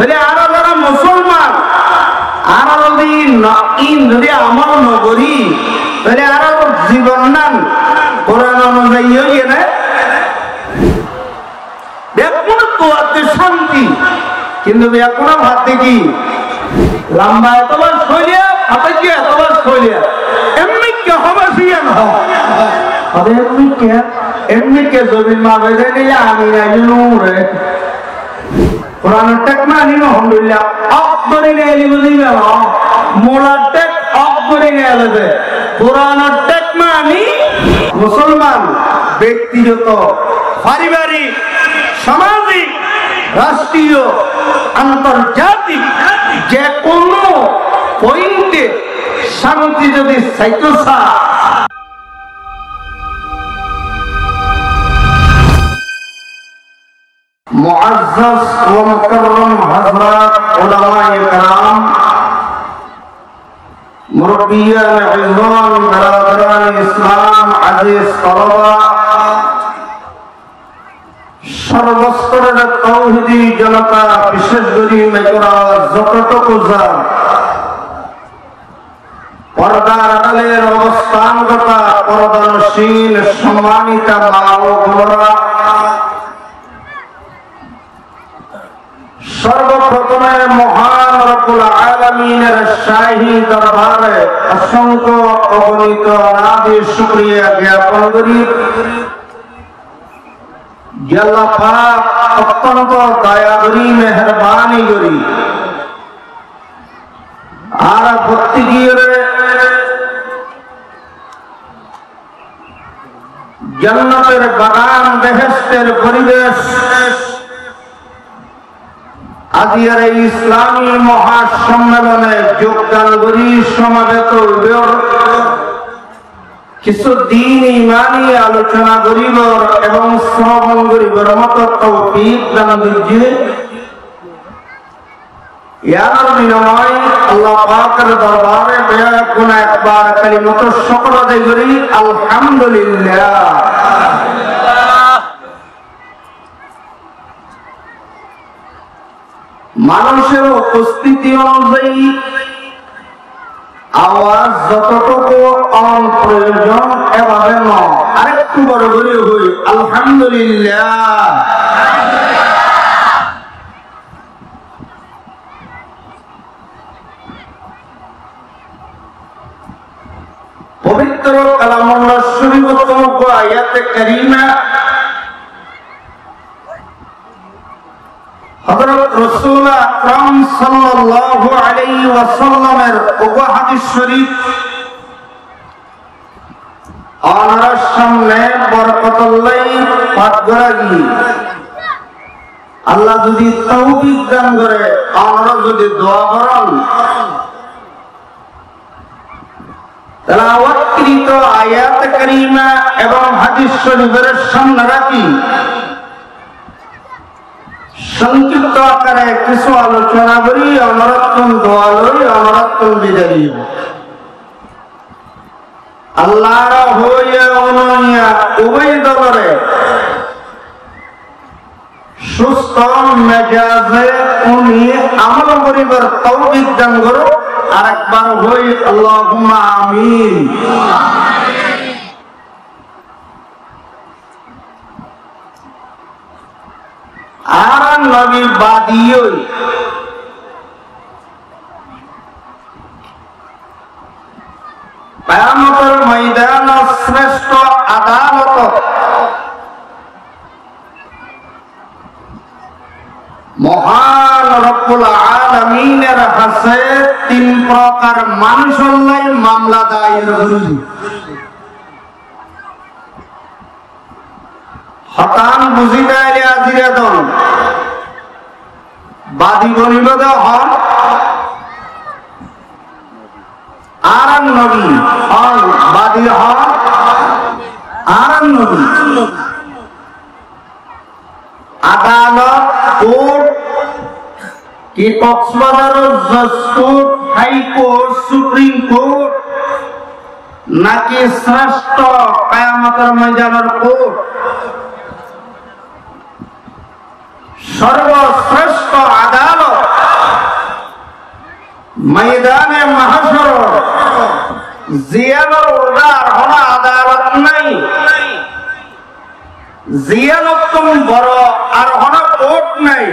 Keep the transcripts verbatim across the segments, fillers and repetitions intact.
Tóile añára zara musolman, añára zodi no, in zodi amol no gorí, tóile añárar zibon nan Kuran onuzayi óiye né? Beggúnor duatte cánti, kintu beggúnor háte ki? Lamba etobar sóliya, háte ki etobar sóliya? Emmikka hoba siyan ho. Háte emmikka, emmikka zobin mabe de nile ami nai nure. Kuranor thek mani no, alhamdulillah, ok dóri neeli buzí gelo, mular thek ok dóri neelede. Kuranor thek mani musolman bektigoto, paribarik, samajik, rastríyo, antorjatik ze kono pointe cánti zodi saito sa, Muazzaz wa mukarram hazrat, ulamaye keram, murabbiyan izam, beradarane Islam, aziz talaba, sorbostorer tauhidi jonota, bicéc gorí Maikora zototuku zar pordar aráler obostán gotta pordanocín sommanita ma o bonora, sorboprothome mohan Rabbul Alaminer cáhi dorbare osónkyo ogonito anadi cúkuriya gyapon gorí ze Allah pak ottonto daya gorí, meherbani gorí añára fottí kiyóre jannator bagan, behestor foribec, aziyar ei Islami mohasommelone zogdan gorí somabeto óibar, kissú dini imani alocona goríbar ebong srobon goríbar moto toufik dan goijjé. Yar binomoy Allah pakor dorbare beggúne ekbar kalimato cúkur adai gorí, Alhamdulillah. Manúcor uposthiti onuzayi awaz zototuku on proyozon, ebabe no, arektu boro gorí hoi, Alhamdulillah. Pobitro Kalamullah Córifottú uggwá ayate karima, Hozorot Rosul Akram sallallahu alaihi wasallamor uggwá hadis corif onorar samne borkotollai pat gorá giyé. Allah zodi toufik dan gore, onora zodi dua goron, telawatkrito ayate karima ebong hadis corifor samne rakí, songkipto akare kissú alocona gorí, onorattún dua loi, onorattún bidai loibo. Allar hoiya onoiya uboy dolore susto mejaze uni amol goribar toufik dan gorouk. Arekbar hoi, Allahumma amin. Añárar nobi badi ói, kiyamotor moidanot srestho adalot mohan Robbul Alaminor hase tin prokar manúcollai mamla dayer goijjé. Hotán buzí táile azira don. Badi bonibo de hon añárar nobi, hon badi hon añárar nobi. Adalot, court, ki Koksbazaror Judge Court, High Court, Supreme Court, naki srestho kiyamotor moidanor court? Sorbosrestho adalot moidane mahcóror, ziyánor uore ar honó adalot nái, ziyánottún boro ar honó kourt nái.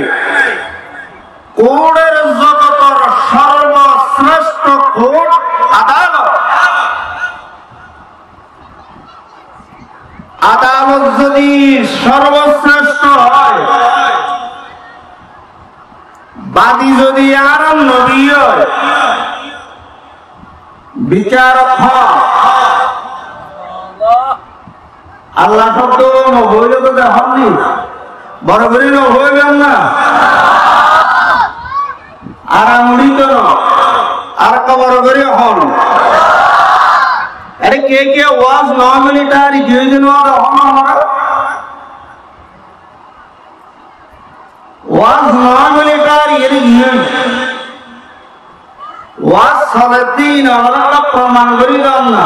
Kourtor zogotor sorbosrestho kourt adalot. Adalot zodi sorbosrestho ói, badi zodi añárar nobi ói, bicárok hon. Allah cóbdo no hoile to de hon ni, boro gorí no hoilen na. Ar añgurí to no, ar ekka boro gorí hon. Are ke ke waz no hoile tari giyé de no hon amara. Waz no hoile tari eri giyé. Waz sole din Allah proman gorí don na.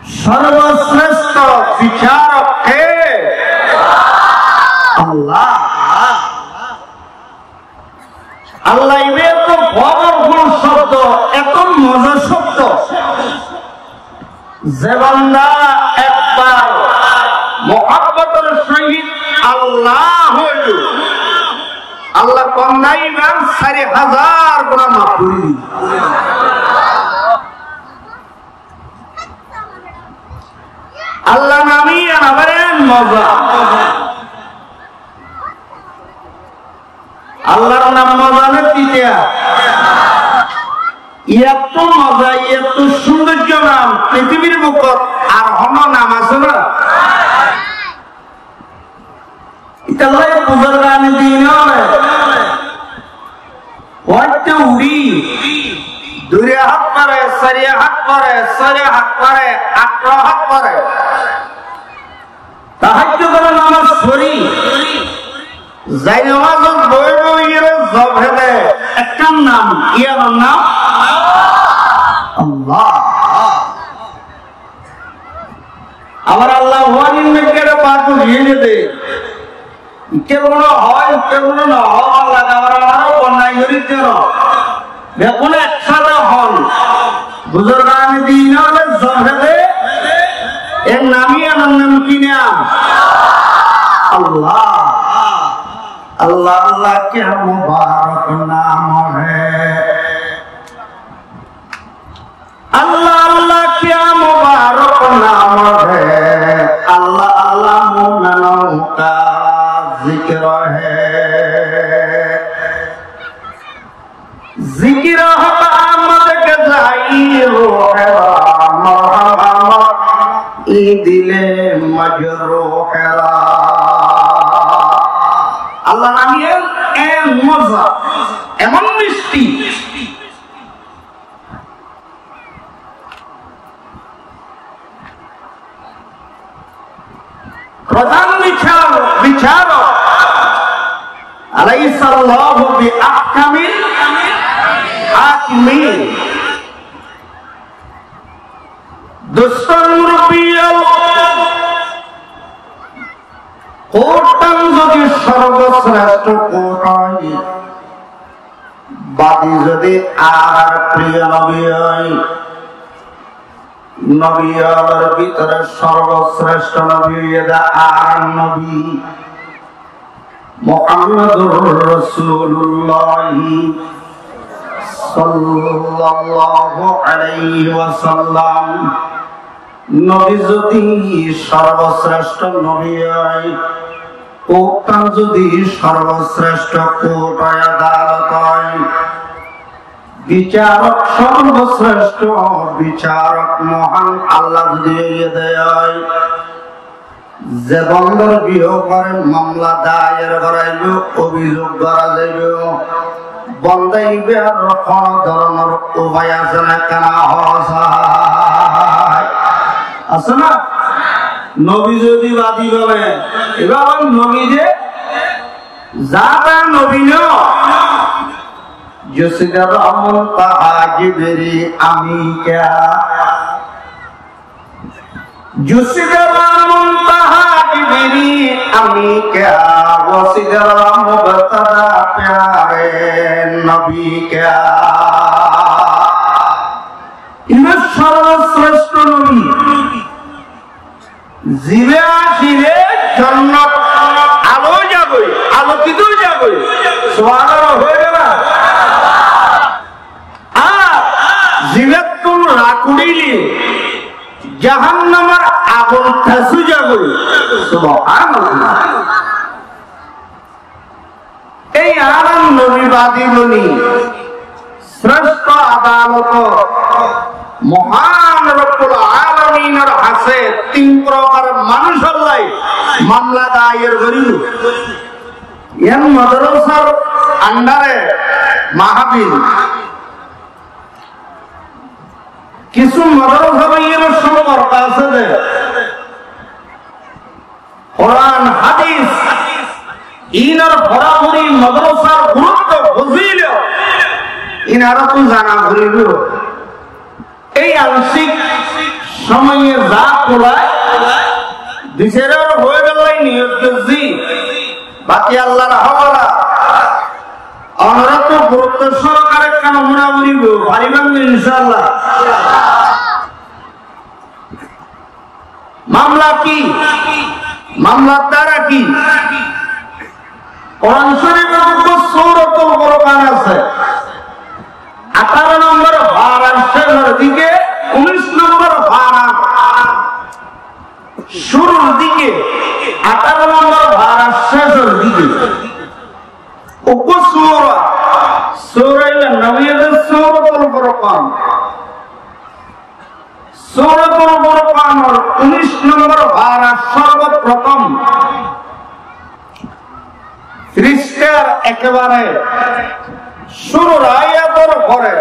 Sorbosrestho bicárok ke? Allah. Allah, iba eto powerful cóbdo, eto moza cóbdo. Ze banda ekbar muhabbotor sóhit Allah hoibo, Allah banda ibar sari házar guna maf gorí dibo. Allah nam iyan abar en moza. Allar nam moza né titiya? Iyattu moza, iyattu sundorjo nam fitibir bukot ar hono nam asé né? Ítalla buzurgane din ókkole foijjó uçí, dui rakát fore, sair rakát fore, sói rakát fore, ait rakát fore. Tahajjudor nomaz fori, zai nomazot boi boi iyóre zobhe de, ekkán nam, iyanor nam Allah. Abar Allah hoór, in mekkere bak gorí de. Ikká guna hoó, ikká guna no hoó, Allah abar añáre bonnai gorí de no. Beggún eksáte hoón. Buzurgane din ókkole zobhe de, er nam iyanor nam ki nam? Allah. اللہ اللہ کیا مبارک نام ہے، اللہ اللہ کیا مبارک نام ہے، اللہ اللہ مومنوں کا ذکر ہے۔ ذکر ہے آمد گزائی روح را، مرحبا مرحبا ای دل مجروح را۔ আল্লাহর নাম এমন মজা, এমন মিষ্টি। প্রধান বিচার, বিচারক, আলাইসাল্লাহু বিআহকামিল হাকিমিন। দোস্ত মুরব্বি, কোরআন যদি সর্বশ্রেষ্ঠ কোরআন হয়, বাদী যদি আর প্রিয় নবী হয়, নবী অকলর ভিতরে সর্বশ্রেষ্ঠ নবী অইলে আর নবী মুহাম্মাদুর রাসূলুল্লাহ সাল্লাল্লাহু আলাইহি ওয়াসাল্লাম। নবী যদি সর্বশ্রেষ্ঠ নবী হয়, কোরআন যদি সর্বশ্রেষ্ঠ কোর্ট হয়, আদালত হয়, বিচারক সর্বশ্রেষ্ঠ বিচারক মহান আল্লাহ যদি হইয়া দেয়, যে বন্দার বিরুদ্ধে মামলা দায়ের করা অইবো, অভিযোগ করা অইবো, বন্দা ইবার কোনো ধরনের উপায় আছে না, কেন আছে? আছে না? নবী যদি বাদী বলে, এবার নবী যে যাতা নবী ন, জসিদে রহমন তাহা জিবেরি আমি কে, জসিদে রহমন তাহা জিবেরি আমি কে, ওসিদে রহমন মুবতাদা প্যারে নবী Ibá sórbosrestho nobi. Zibá asile jonnot alo zagói, alokito zagói. Subhanallah hoibo na? Ar zibáttún rag uçíle jahannamor agun tasi zagói. Subhanallah. Ei añárar nobi badi boni srestho adalot mohán Robbul Alaminor hañsé tin prokar manúicolla mamla dayer goríbo. Yián modorosar andare mahafil. Kissú modorosa báiyainor somporke asé de. Kuran, hádis, inor foráfori modorosar gurutto, fozilot, in añárattú zana foribó. Ei añcík cómoye za kulai, bicarar hoibolla niyot goijjí, baki Allar hawala. Onorattú gurutto sohokare ekkán fúna foribó, faribá né, inshaAllah? Mamla ki? Mamlar dara ki? Kuran Córif or uggwá Suratul Furkan asé. Atharo nombor farar cécor dike, unic nombor farar cúrur dike, atharo nombor farar cécor dike. Uggwá sura, sura ilar nam óilde Suratul Furkan. Suratul Furkanor unic nombor farar sorboprothom fíristar ekebare cúrur ayator fore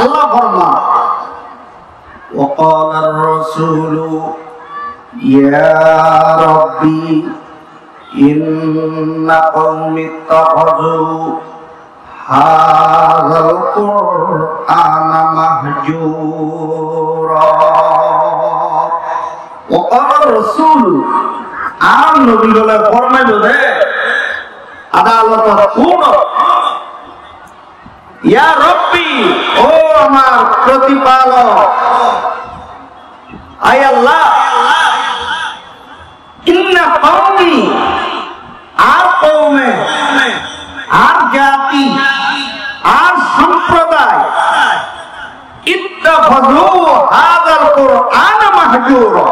Allah forman, وقال الرسول يا رب إن قومي اتخذوا هذا القرآن مهجورا. وقال الرسول, añár nobi bóle formaiyé de, adalotor kúrot, يا رب, ó añár protipalok, hái Allah, إن قومي, añár koume, añár zati, añár somproday, اتخذوا هذا القرآن مهجورا.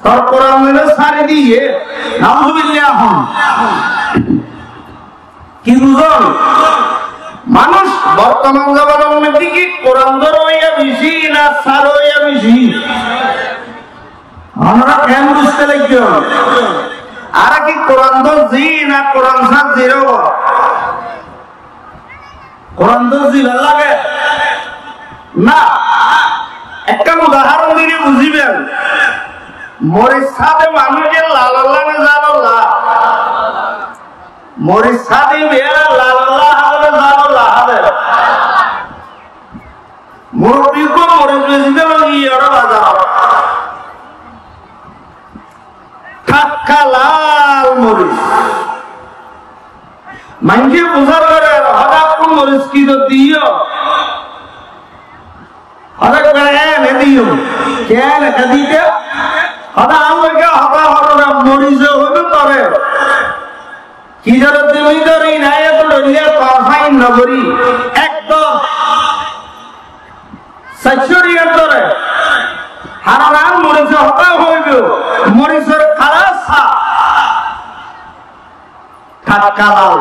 Tor Kuran sári diye, nauzubillah hon. Ki buzón? Manúc bortoman zomanor moiddé ki Kuran dóra óiya beci na sára óiya beci? Onora keén buzte laiggó? Añára ki Kuran dóijji na Kuran sáijji? Kuran dóijji bála lage? Na. Ekkán udahoron dile buzíben. Moris háde manúic lalolla né zalolla? Moris háde biyara lalolla háde né zalolla háde? Murubbi uggwá moris beci dé loi giyé ore bazarot. Takka lal moris. Maincé fusár gorer, hóde ekkán moris ki dor diyó? Hóde ekkán ene diyó. Keén ene diyé? Hóde añár loge hotá hoór na, morise hoibo tore. Ki dor diyó, ki dor diyó, ene dor diyó, tor fain no gorí. Ekdom. Saicó riyal dóre. Haron ar morisor hotá hoibo, morisor kalar saf. Tatka lal.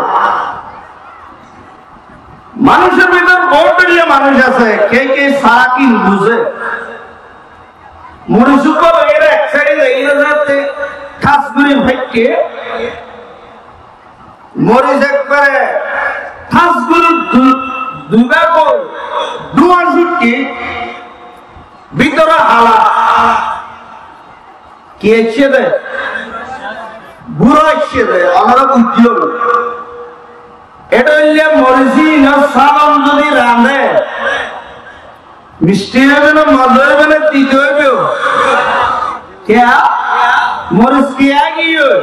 Manúicor bútore bout dóilla manúic asé, ke ke sakin buzé. Moris uggwá loiyóre ek saide zaiyóre zate tas gorí faikké. Moris ekbare tas gorí du-, dui bák ói, dúa cútke, bútore hala. Ki aiccé dé? Bura aiccé dé, onora buijjó. Eçé óilde moris inor saman zodi rañde, misti óibo né, moza óibo né, tito óibo? Kiyá? Moris kiyá giyói?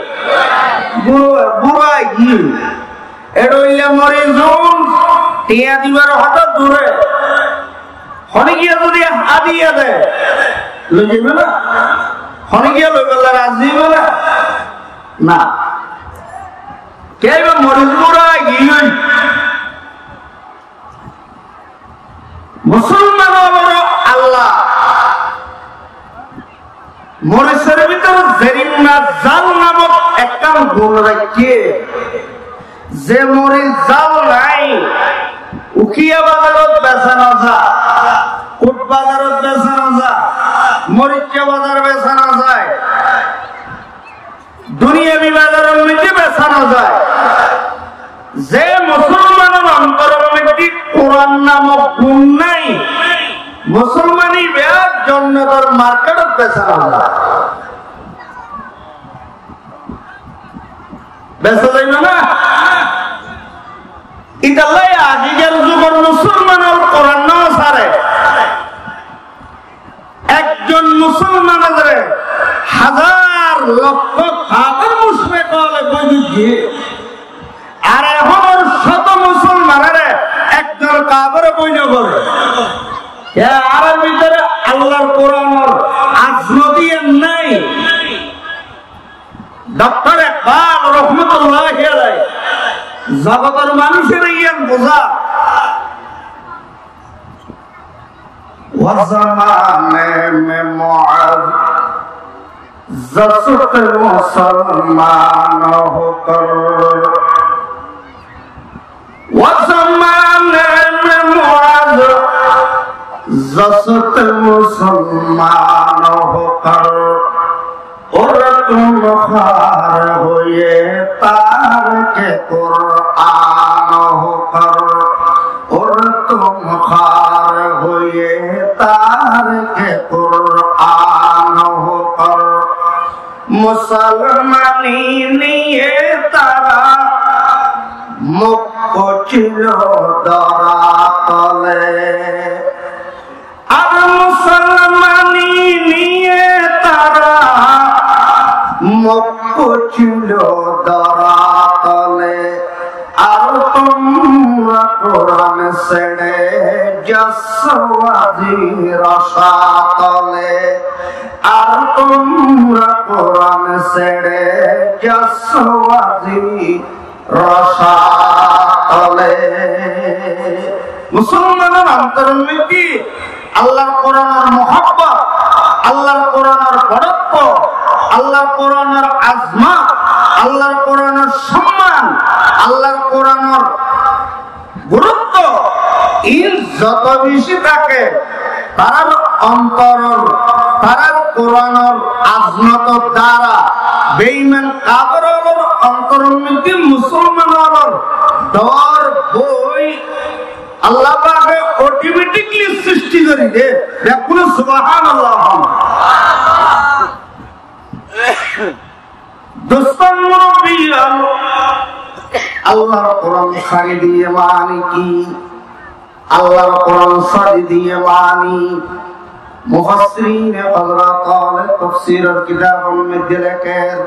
Bura, bura giyói. Eçé óilde moris un, Tiañ dibar hotá dure, honíkiya zodi hádiya de, loi zaibo na? Honíkiya loibolla razi óibo na? Na. Kiyá íba moris bura giyói. Musolman ókkol Allah morisor bútore zerinna zal namok ekkán gun raikké, ze moris zal nái, ukiya bazarot besa no za, kut bazarot besa no za, moricca bazar besa no za, duniyabi bazaror moiddé besa no za. Ze musolmanor ontoror moiddé Kuran namok gun nái, musolman íba jonnotor marketot besa no za. Besa zaibo na? Ítalla azkar zugor musolman ókkol Kuran no sáre. Ekzon musolman ókkole hazar lokko kafir mushrik ókkole boi diyé. Ar ehón cót musolmanore ekzon kafire boi no goré. Yá, añárar bútore Allar Kuranor azmot iyan nái. Doktor Iqbal rahmatullahi alaih zogotor manúcore iyan buzá. و زمانے میں معزز تھے مسلمان ہو کر، وہ زمانے میں معزز تھے مسلمان ہو کر، اور تم خوار ہوئے تارک قرآن ہو کر، اور تم خوار ہوئے تارک قرآن ہو کر۔ মুসলমানি নিয়ে তারা মুখ ছিল ধরাতলে। আর মুসলমানি নিয়ে তারা মুখ ছিল ধরাতলে। আর তোমরা কোরআন ছেড়ে যাচ্ছ আজি রসাতলে। আর তোমরা কোরআন ছেড়ে যাচ্ছ আজি রসাতলে। Musolmanor ontoror moiddé Allar Kuranor muhabbot, Allar Kuranor boçotto, Allar Kuranor azmot, Allar Kuranor somman, Allar Kuranor gurutto, in zoto beci táke, tarár ontoror, tarár Kuranor azmotor dara beiman kafir ókkolor ontoror moiddé musolman ókkolor dor boi Allah pake automatically sristi gori de. Bekkúne subhanallah hoón. Dustó murobbi ókkol, Allar Kuran sári diye mani ki? Allar Kuran sári diye mani, mufassirine hozrot ókkole tafsiror kitabor moiddé leker,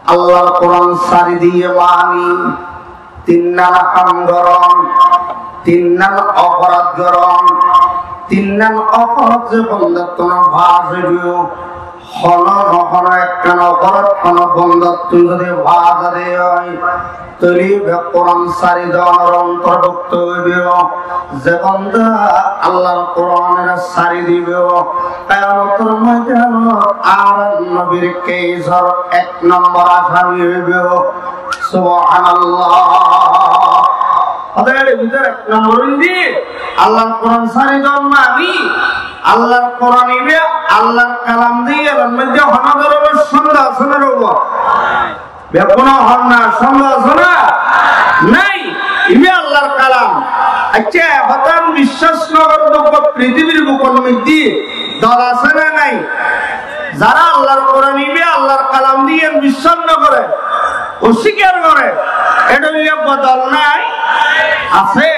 Allar Kuran sári diye mani, tinnan ham goron, tinnan oforad goron, tinnan oforad ze bondattún baz óibo, hono no hono ekkán oforad hono bondattún zodi baz ói, tóile íba Kuran sári donor ontorbhukto óibo. Ze bonda Allar Kuranore sári dibo, kiyamotor moidanot añárar nobir keisor ek nombor asami óibo. Subhanallah. Óde, ére bútore ek nombor óilde Allar Kuran sári don mani, Allar Kuran íba Allar kalam de, iyar moiddé hono dóronor sondeho asé né? Bekkúne hoón na, sondeho asé né? Nai, íba Allar kalam. Accá, e hotá biccác no gorór de pritibir bukor moiddé dol asé né nai? Zará Allar Kuran íba Allar kalam de yián biccác no goré, osíkar goré, ítara óilde bodol nai? Asé.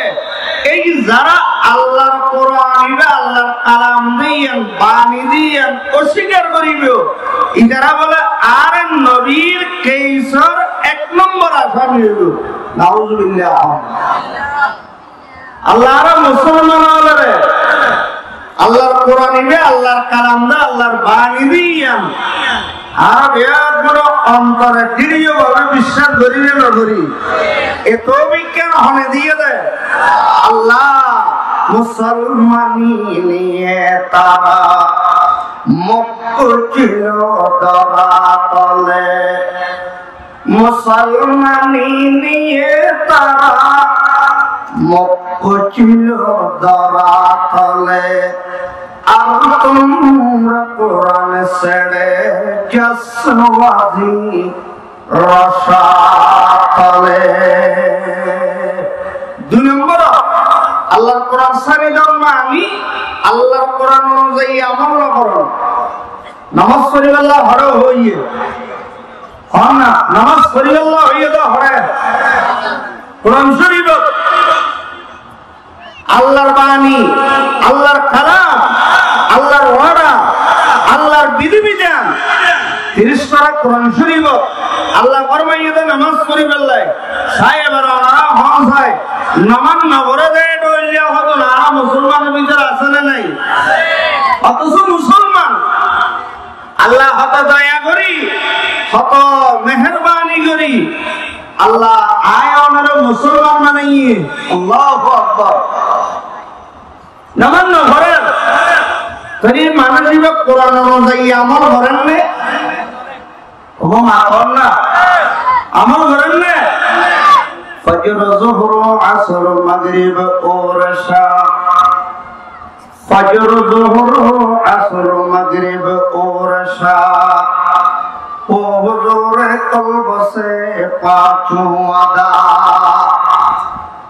Ei zará Allar Kuran íba Allar kalam de yián, bani de yián osíkar goribo, ítara bóle añárar nobir keisor ek nombor asami óibo. Nauzubillah. Allar musolman ókkol re, Allar Kuran ibá Allar kalam de, Allar bani de yián. Ar biyaggúa ontore diriyo bábe biccác gorí né no gorí? E toufik ken hone diyé de? Allah, musolmani niye tara muk kucílo dóra tole. Musolmani niye tara muk kucílo dóra tole, ar tumra Kuran sere jaswazi rosa tole. Dui nombor, Allar Kuran sári don mani, Allar Kuran onuzayi amol no goron. Nomaz foribálla hore hoiye. Hon na, nomaz foribálla hoiye de hore. Kuran Córif Allar bani, Allar kalam, Allar wada, Allar bidhi bidan. Tiríc fara Kuran Córif Allah formaiyé de nomaz foribálla. Sai ebar onora hon sai, nomaz no fore de dhoilla hoto na musolman bútore asé né nai? Otoco musolman. Allah hoto doya gorí, hoto meherbani gorí, Allah añáre onore musolman banaiyé. Allahu Akbar. Nomaz no forer, tóile manúic ibá Kuran onuzayi amol gorer né? Ó mator na, amol gorer né? Fajr, Zuhr, Asr, Magrib, Isha. Fajr, Zuhr, Asr, Magrib, Isha, ó huzur kalb se paanchon ada.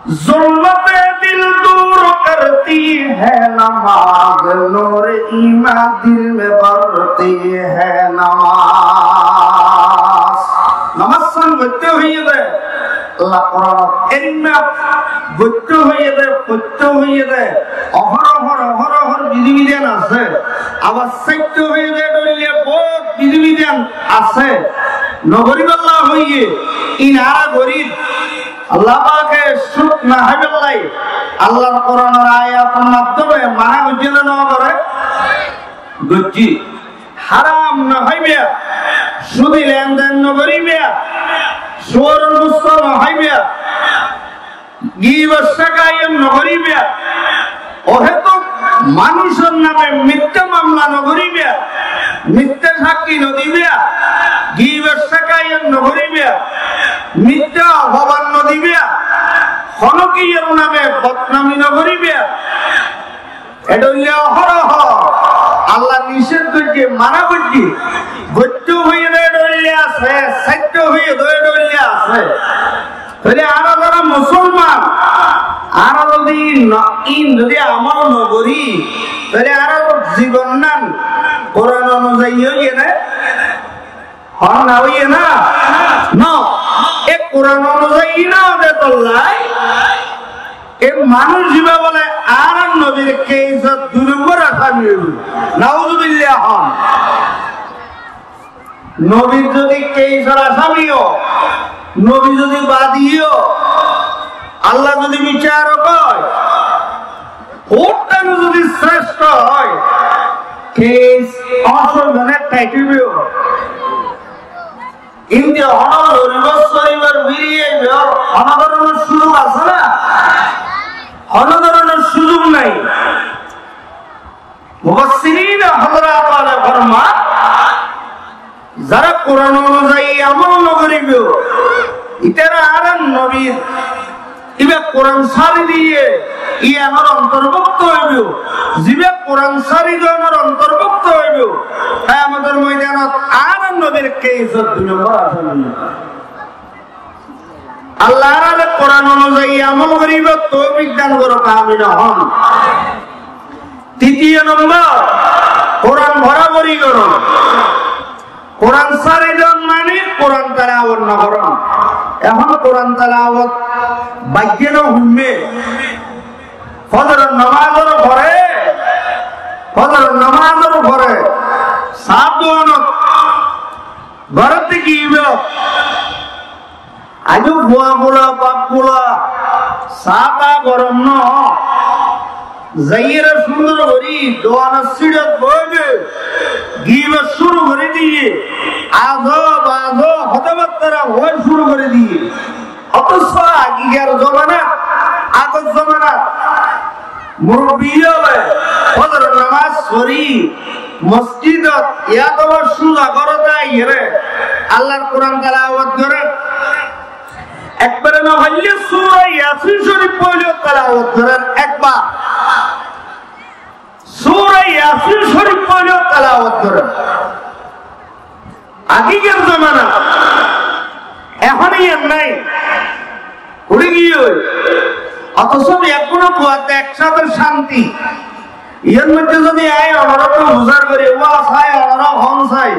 Zulmat dil dur karti hai namaz, nur iman dil mein bharti hai namaz. Nomaz san goitté hoiyé de. Allah Kuran ot erinna goitté hoiyé de, foitté hoiyé de, ohor ohor, ohor ohor bidhi bidan asé, abar saitté hoiyé de dhoilla bout bidhi bidan asé, no goríballa hoiyé, ín añára gorír. Allah pake cúk no háiballai, Allar Kuranor ayator maddome mana goijjé né no goré? Goijjé. Haram no háiba, cúdi lenden no goríba, cúoror gustó no háiba, gibot cekayot no goríba, ohétuk manúicor name mittá mamla no goríba, mittá sakki no diba, gibot cekayot no goríba, mittá hobar no diba, honókiyar name bodnami no goríba. Edóilla ohor ohor Allah nicéd goijjé, mana goijjé. Goittó hoiyé de edóilla asé, saitto hoiyé de edóilla asé. Tóile añára zara musolman, añára zodi ín no, ín zodi amol no gorí, tóile añárar zibonnán Kuran onuzayi óiye né? Hon na, óiye na? No. E Kuran onuzayi no óde tollai, e manúic ibá bole añárar nobir keisot dui nombor asami óibo. Nauzubillah hon. Nobir zodi keisor asami ó, nobi zodi badi ó, Allah zodi bicarok ó, Kuran zodi srestho ó, keis asol mane taikibo. Inde hono loribar soribar firi aibar hono dóronor suzug asé né? Hono dóronor suzug nai. Mufassirin hozrot ókkole forman, zara Kuran onuzayi amol no goribo, ítara añárar nobir ibá Kuran sári diye, iyanor ontorbukto óibo. Zibá Kuran sári diye, iyanor ontorbukto óibo. Kiyamotor moidanot añárar nobir keisot dui nombor asami. Allah añárare Kuran onuzayi amol goribar toufik dan gorok, amin hon. Titiyo nombor, Kuran borabori goron. Kuran sári don mani Kuran telawot no goron. Ehón Kuran telawot baijje no humme. Fozoror nomazor fore, fozoror nomazor fore, saf duanot, górot táki ibá, aijjó fua fula, baf fula, Sáta gorom no, zaiyóre cúndor gorí dowanor síçot boóibe, gibot cúru gorí diyé, azob azob hotábattara hoói cúru gorí diyé. Ótoso agikar zomanat, agor zomanat murubbi ókkole fozoror nomás forí mosjidot yátoba cúza gorot aiyóre Allar Kuran telawot goré. Ekbare no faillé sura Yasin Corif foillé telawot gorer ekbar. Sura Yasin Corif foillé telawot gorer. Agikar zomana. Ehón yián nai. Uçí giyé. Ótoso beggúne duwat de ek cáte cánti. Iyór moiddé zodi añí onoráttu buzár gorí, wá sai, onorá hon sai,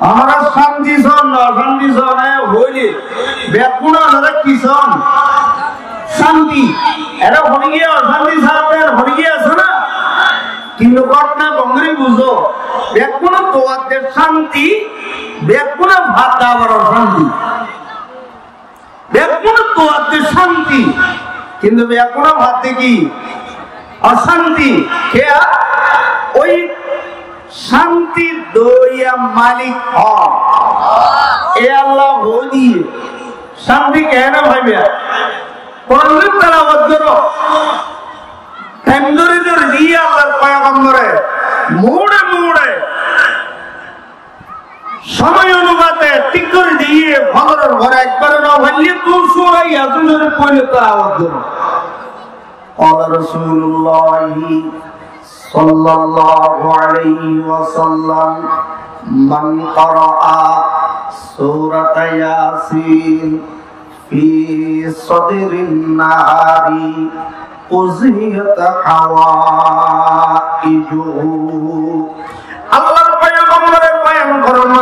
onorá cánti son, no cánti son, e hoilé, beggúne onorá ki son? Cánti. Ere honíkiye ocánti sádde, honíkiye asé na? Kintu gótna gom gorí buzó, beggúne duwat de cánti, beggúne bad de abar ocánti. Beggúne duwat de cánti, kintu beggúne bad de ki? Ocánti. Kiyá? Ói cánti doiya malik hon. E Allah hoó diyé, cánti kene faiba? Kuran telawot goró. Thaim dóri dóri diyé Allar foigambore muúre muúre cómoi onufate thík gorí diyé, fozoror fore ekbare no faillé tu sura Yasin Corif foillé telawot goró. قال رسول الله صلى الله عليه وسلم: من قرأ سورة ياسين في صدر النهار قضيت حوائجه. Allar foigambore boyan goron,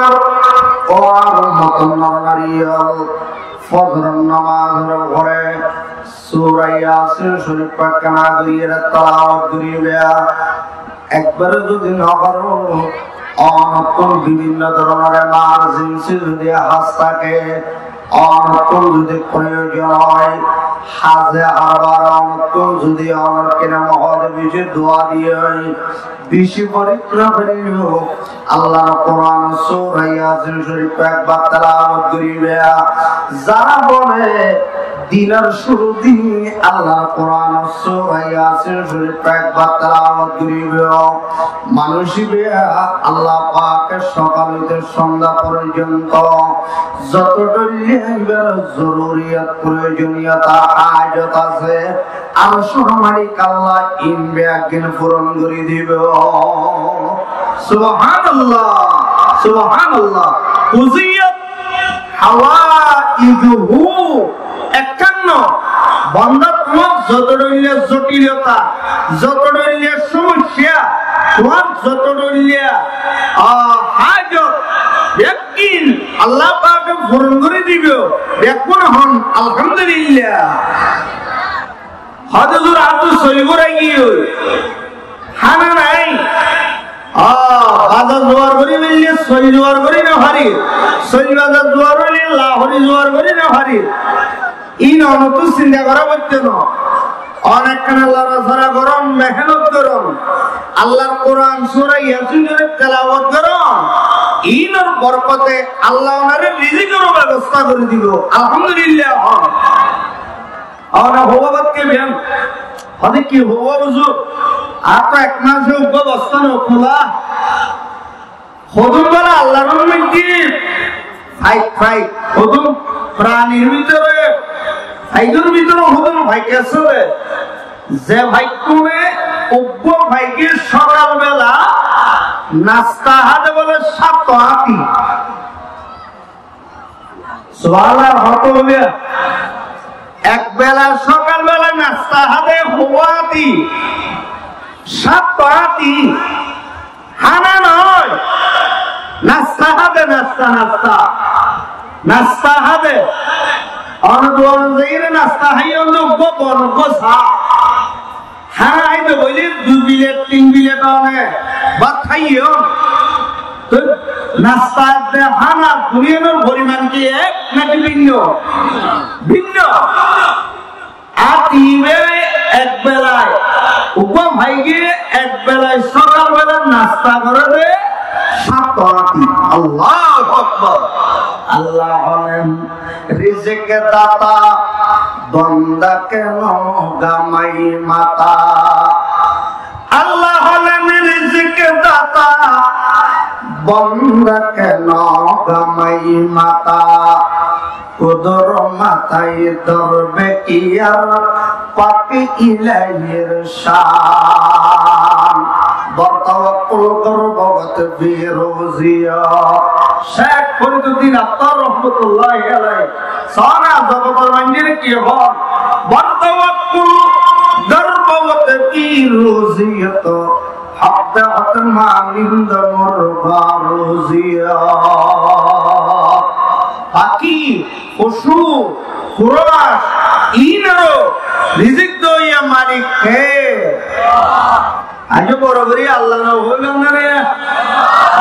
ó añár ummotor nor nari ókkol, fozoror nomazor fore sura Yasin Corif ekkán gorí telawot goríba. Ekbare zodi no goró, onottún bibinno dóronor emarjensi zodi haz táke, onottún zodi proyozon ói, haze harbar onottún zodi onor kene mohole beci dua diyé, beci gorif no goríleo, Allar Kuran sura Yasin Corif ekbar telawot goríba. Zara bole dinor cúru din Allar Kuran sura Yasin Corif ekbar telawot goríbo, manúic íba Allah pake sokal óite sonda forzonto zoto dóilla íbar zoruriyot, proyojoniyota, hajot asé, Arcor malik Allah ín beggín furon gorí dibo. Subhanallah, subhanallah. Qudiyat hawaijuhu. Ekkán no, banda tuáñr zoto dóilla zotilota, zoto dóilla somosya, tuáñr zoto dóilla, ah, hajot, beggín Allah pake furon gorí dibo. Beggúne hon, Alhamdulillah. Hoó de huzur, añáttu soil furai giyói, hána nai. Ó, bazar zuar gorí faille soil zuar gorí no fari, soil bazar zuar faille lahori zuar gorí no fari. Ín onottú sinta gorá foittó no. Onekkán lorasora goron, mehénot goron, Allar Kuran sura Yasin Corif telawot goron, ínor borkote Allah onore rizikor bebosta gorí dibo. Alhamdulillah hon. Añára hoówa bát ké biyan? Hoó de ki hoówa huzur? Ar to ek mace uggwá bosta no kúla. Hodún bála Allar moidde faik faik, hodún pranir bútore, faikor bútore hodún faik asé de, ze faikkume uggwá faike sokal bela nasta há de bóle sáto áti. Subhanallah, hoto óiye? Ek bela sokal bela nasta há de hoó áti, sáto áti, hána no, nasta há de, nasta, nasta, nasta há de. Onor duan zaiyóre nasta háiye, onor uggwá bon, uggwá sa. Hána háito boile dui pilet, tin pilet one bát háiyo. Toi nasta de hána duniyar foriman ki ek naki bhinno? Bhinno. Ar Aijja ek bela sókal bela nasta goré de sáto ati. Allahu Akbar. Allah holen rizik data, bonda keno gamai mata. Allah holen rizik data, bonda keno gamai mata. Kudor matai dorbe kiyar, pak ilahir shan. Bor tawakkul gorbo wot bi ruziyat. Sheikh Fariduddin Attar rahmatullahi alaih. Sóna zobotor manzil ki hoó? Bor tawakkul gorbo wot bi ruziyat. Hok de hok manindo murga ruziyat. Faki, focu, furac, inoro rizik doiya malik ke? Aijja boro gori Allah no hoilam na re?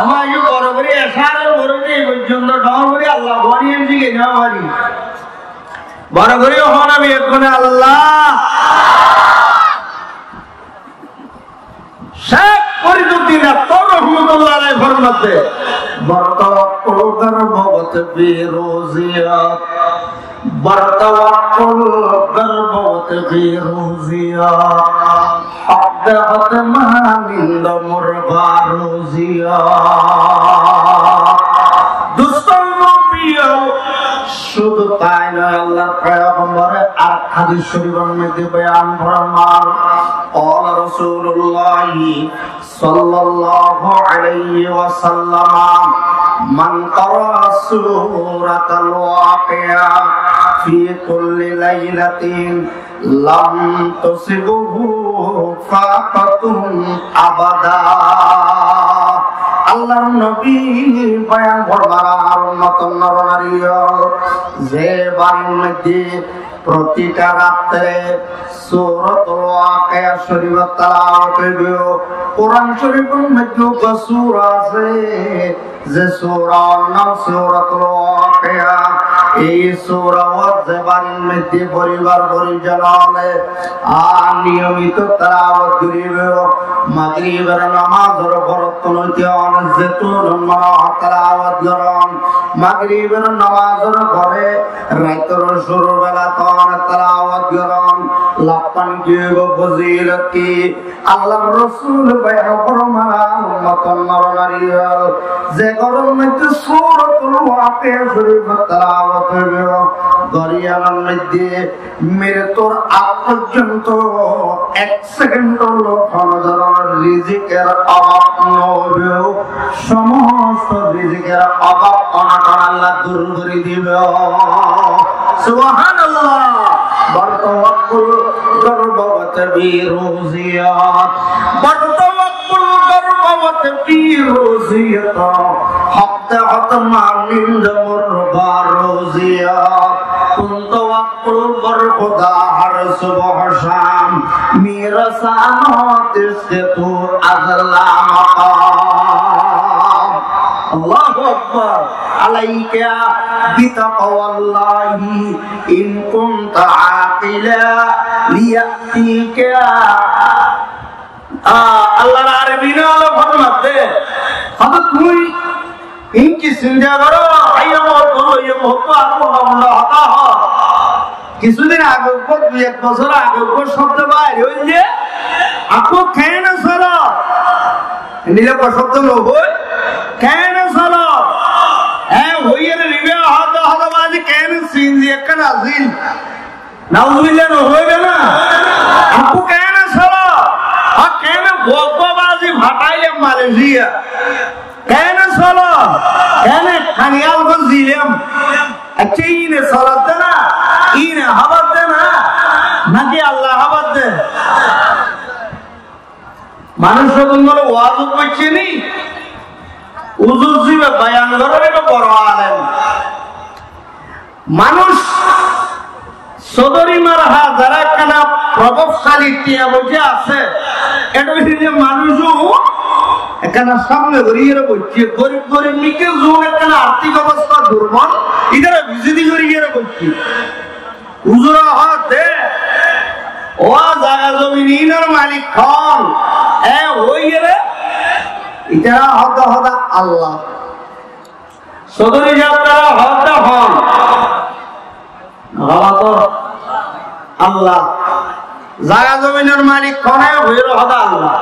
Ama aijja boro gori esar boro gori foijjonto dhor gori Allah boni enji ke na mari. Boro gori hona bi ekkone Allah. Sheikh Fariduddin Attar rahmatullahi alaih formade, bor tawakkul gorbo wot bi ruziyat, bor tawakkul gorbo wot bi ruziyat, hok de hok manindo murga ruziyat. Dustó, nobi, cúdu tai no, Allar foyagambare ar hádis corifor modde boyan forman, قال رسول الله صلى الله عليه وسلم: من قرأ سورة الواقعة في كل ليلة لم تصبه فاقة أبدا. Allar nobi boyan forman, ar ummotor nor nari ol, ze barir modde protita rattre Suratul Waqiya corifor telawot óibo. Kuran corifor modde uggwá sura asé, ze surar nam Suratul Waqiya. Ei sura ze barir modde foribar forijon ókkole ar niyomito telawot goribo. Magribor namazor forottún óite on, zettún mone hoó telawot goron, magribor namazor fore raitor curu belattún telawot goron, laffan ki óibo, fozilot ki? Allar Rosul boyan forman, ummotor nor nari ol, ze góror modde Suratul Waqiya corifor telawot óibo, góryanor modde meritor ag foijjonto ek sekendor loi hono dóronor rizikor obab no óibo, somosto rizikor obab onoton Allah dur gori dibo. Subhanallah. Bor tawakkul gorbo wot bi ruziyat. Bor tawakkul gorbo wot bi ruziyat. Hok de hok manindo murga ruziyat. Kun tawakkul bor Khuda har subh sham, mere sanot se tu azla maqam. Allahu Akbar. Alaika bitaqwallahi in kunta aqila liyatika. Ah, Allar arifine ókkole formadde, hoto tui inki sinta goró, aiyó mohottu, loiyó mohottu, akko hotá hoó. Kissúdin age uggwá, dui ek bosór age uggwá cóbdo bair óil de, akko kene solo? Endilla uggwá cóbdo no hoi, kene solo? E hoiyóre ribe hoó de, hoó de bazi kene sinzi ekkán asíl. Nauzubillah no hoibe na? Akko kene solo? Ar kene boggo bazi fatailem Malaysia? Kene solo? Kene kaniyal gor zilem? Accá, ine solodde na? Ine hábadde na? Naki Allah hábadde? Manúic ókkol waz goijjé ni? Uzur ziba boyan gorer, ita boro alem. Manúic sodori marha zara ekkana probabcali tiya boiya asé, eto hile manúic ekkana samne gori ere boiye, gorib gorib mikke zun ekkana artik obosta durbol, itara bizidi gori ere boiye. Uzur hoó de, o zaga zomin Zominor malik hon? E hoiyóre, ítara hoó de hoó de Allah. Sodori sáb, tará hoó de hon? Hoó de Allah. Zaga zominor malik hone? Hoiyóre hoó de Allah.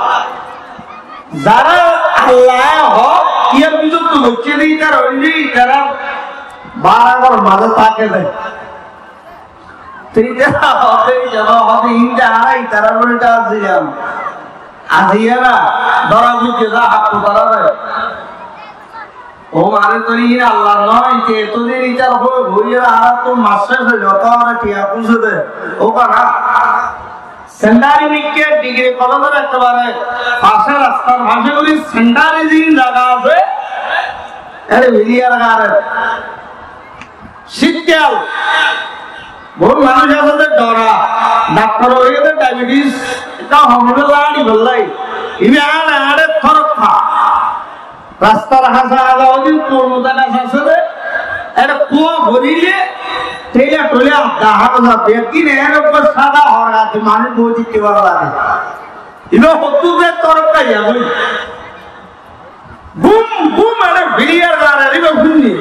Zará Allah hoó, iyór bútottu goijjé de ítara óilde, ítara bára gór mazé táke de. Te ítara hoó de, ítara hoó de, índe añára ítarar uore azilam. Aziya na, dóra goijjé de, hák gorí tará de. Ó mane tóile ín Allah no, íte etodin ítar hoi, hoiyóre añárattú mas céc óile, ótara tiañ fúse de, ó bana. Sendari mikká digiri kolejor ekkebare fañse, rastar fañse gorí sendari zin zaga asé, ére biliyar garer. Cítkal. Bout manúic asé de dhora, daktor hoiyé de diabetes, ekká homibolla, áñçibolla. Ibá añáre añáre torokka. Rastar hañsé hañsé ódin tormuza gas asé de, ére kúa goríle, teila toila dahá no za, beggín ére uggwá sáda horgati manúic boói dikké bála lage. Ibá hoddúr de torokka ya goi. Gúm, gúm, ére biliyar garer, ibá gúm ni.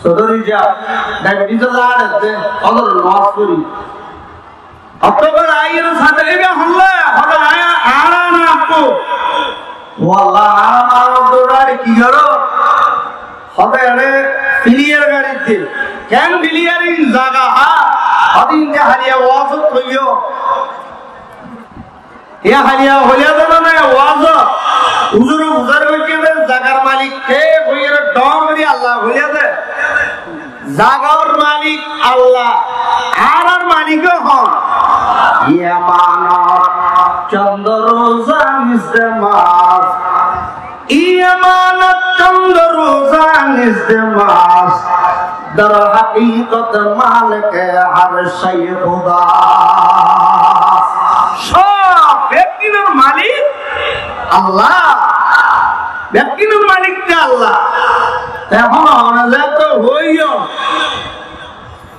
Sodori sáb, diabetes lar de, fozor nomaz fori. Ottóbar aiyér sáñte ibá hoilde, hoilde añára, añára na akkó. Ó Allah, añára na akkó, añára ki goró? Hoilde ére biliyar garer de. Ken biliyar ín zaga há? Hoilde ín de háliya wazot hoiyó. Yá háliya hoilde de mane wazot. Huzure buzar goijjé de zagar malik ke, hoiyóre dhor gorí Allah hoilde de. Zagar malik Allah, añárar malik ó hon? Imanot cóndo ruza niz de mas. Imanot cóndo ruza niz de mas. Dar hakikot malike har shey Huda. Sób beggínor malik Allah. Beggínor malik de Allah. Ehón añára zeto hoiyum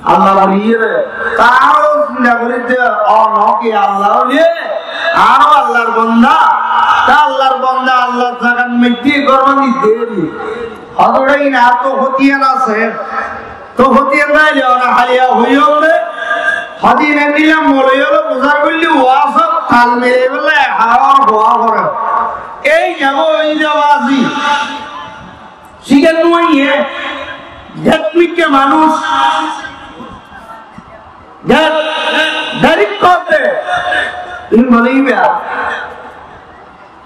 Allah boli iyóre, taró sinta gorí de, ó no ki Allah óile, añára Allar bonda, te Allar bonda Allar zagat mettí gór bandi deri. Hotóre ín añáttu hótiyan asé, to hótiyan naile óna háliya hoiyum de, hótiyan endilla moloi ókkole buzar goille wazot tal milai bolle haram hoó gore. Ei yabo ei jawazi. Sigan nuaiye, get mikká manúic, get, darik kote, in boliba.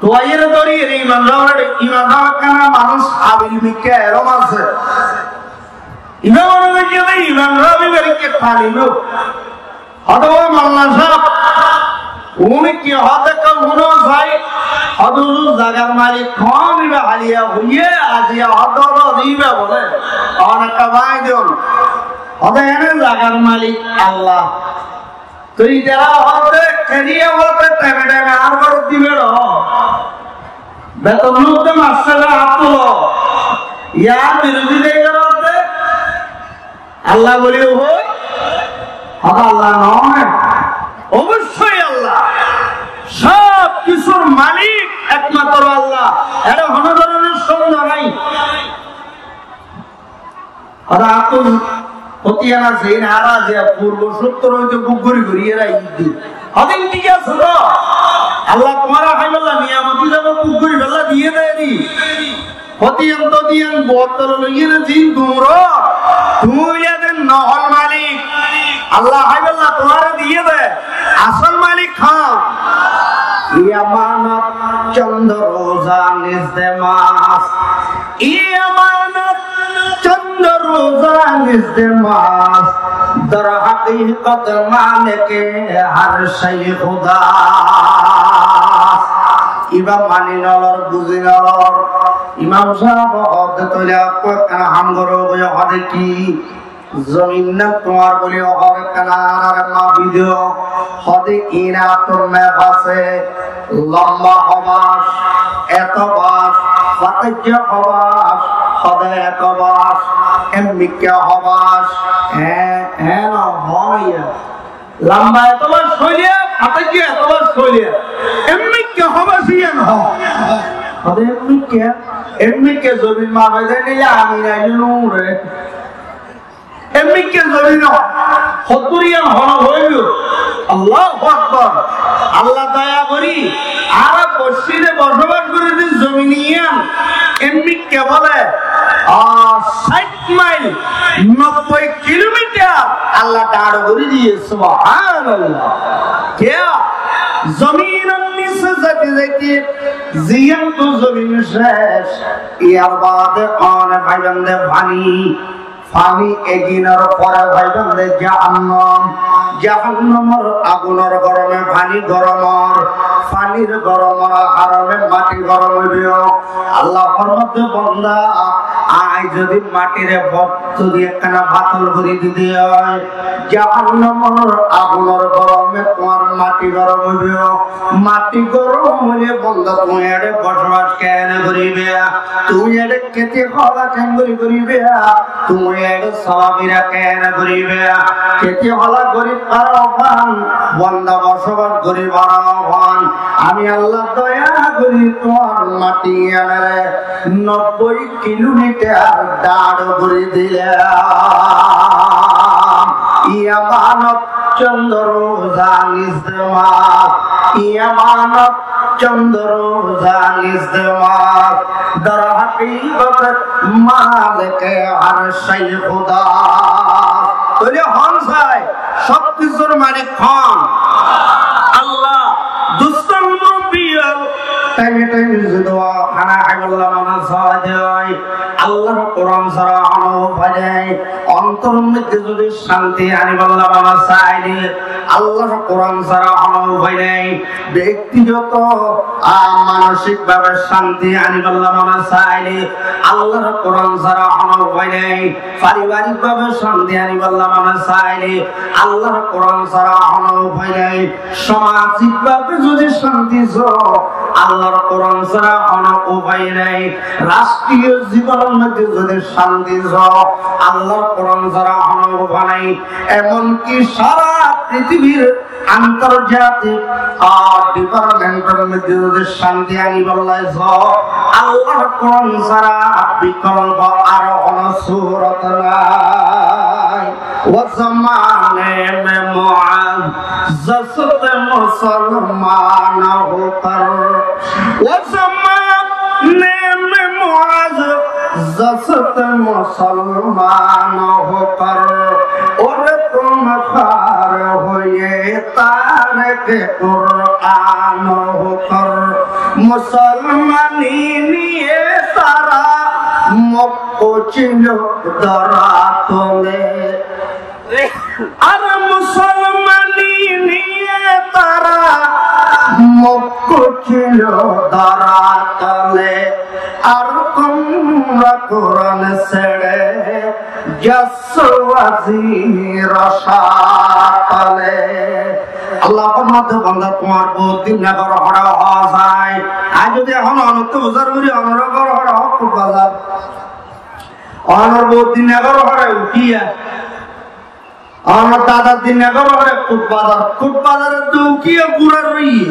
Tuaiyere dóri ere iman rawa, iman rawa ekkán manúic abil mikká erom asé. Ibá mone goijjé de iman rawa, ibár ikká talibo. Hoó de, ó molla sáb, tuñí ki hoó de, ekka fúno sai. Hoó de, huzur, zagar malik hon? Ibá háliya hoiyé, aziya hoó de, hoó de, ibá bole, añáre ekka bái don. Hoó de, ene zagar malik Allah. Toi itará hoó de, keniya hoó de, teme teme añár górot diba ró. Beton luk de massé de, át tulo. Yar birodí de goró de. Allah boli hoi? Hoó de Allah noó. Oboicói Allah. Sób kissúr malik ekmatro Allah. Ere honó dóronor sondeho nái. Hoó de añáttu hótiyan asé, ín añára ze purbo sóttor óite buk gorí gorí ere aiyér de. Hoó de ín thík asé to. Allah tuáñre háibolla niyamot hísabe buk goríbolla diyé de eri. Hótiyan tótiyan bottol loiyóre zin duñró, tuñí óilde nohol malik. Allah háibolla tuáñre diyé de, asól malik hon? Imanot cóndo ruza niz de mas. Imanot cóndo ruza niz de mas. Dar hakikot malike har shey Huda. Ibá mani nolor, buzi nolor. Imam sáb hoó de, tóile ekkán ham goró, hoó de ki? Zomin nan tuáñr buli hoór ekkán añáre mafi do. Hoó de iná tuáñr mef asé, lomba hobas, eto bas, fatajja hobas, hoó de eto bas, emmikka hobas, e, e no hoó na. Lamba eto bas hoile Añára ki etó bála soiler? Emmikká hobá siyan ho. Hode emmikká, emmikká zomin mafe de nile ami nai nure. Emmikká zomin ho. Hoddúr iyan hona hoibo. Allahu Akbar. Allah doya gorí, añára bosíde bosabas gorí de zomin iyan. Emmikká bole, ah, sait mail, nobboi kilomitar Allah dañr gorí diye, subhanallah. Kiyá? Zominor nise zaite zaite ziyán to zomin cec, yar bade one faiban de faní. Faní eginor fore faiban de jahannam. Jahannamor agunor gorome faní gorom or, fanir goromor harone mati gorom óibo. Allah formade, banda, añí zodi matire fot zodi ekkana fatol gorí didi ói, jahannamor agunor gorome tuáñr mati gorom óibo. Mati gorom óile banda tuñí ere bosabas kene goriba? Tuñí ere keti hola kengori goriba? Tuñí ere solafira kene goriba? Keti hola gori faro fan, banda bosabas gori faro fan. Ami Allah doya gorí tuáñr mati enere nobboi kilomitar dañr gorí dilam. Imanot cóndor zanis de mas, imanot cóndor zanis de mas, dar hakíkot malike arsh Huda. Tóile hon sai, sob kissúr malik hon? Allah. Dustó murubbi ol, thaime thaime zodi hana háibolla mone sai de, Allar Kuran sára hono ufáy nai. Ontoror moidde zodi cánti anibálla mone saile, Allar Kuran sára hono ufáy nai. Bektigoto, a, manosik bábe cánti anibálla mone saile, Allar Kuran sára hono ufáy nai. Faribarik bábe cánti anibálla mone saile, Allar Kuran sára hono ufáy nai. Samajik bábe zodi cánti só, Allar Kuran sára hono ufáy nai. Rastriyo zibonor moidde zodi cánti só, Allar Kuran sára hono ufáy nai. Emonki sára pritibir antorjatik, a, dipartmentor moidde zodi cánti anibálla só, Allar Kuran sára bikolpo ar hono surot nai. Wo zamané mein muázzaz musolman hokar, wo zamané mein muázzaz musolman hokar, aur tum khwar hoye tarke Kuran hokar. Musolmani niye sára Mokka cílo dóratole. Ar musolmani niye sára Mokka cílo dóratole. Ar tumra Kuran sére jasso azir sátole. Allah formade, banda, tuáñr bou Dinnagor hóre hoó sai. Añí zodi ehón onottu buzar gorí, onor gór hóre hoó Kutbazar. Onor bou Dinnagor hóre Ukiya. Onor dada Dinnagor hóre Kutbazar. Kutbazar ottu Ukiya gura roiye.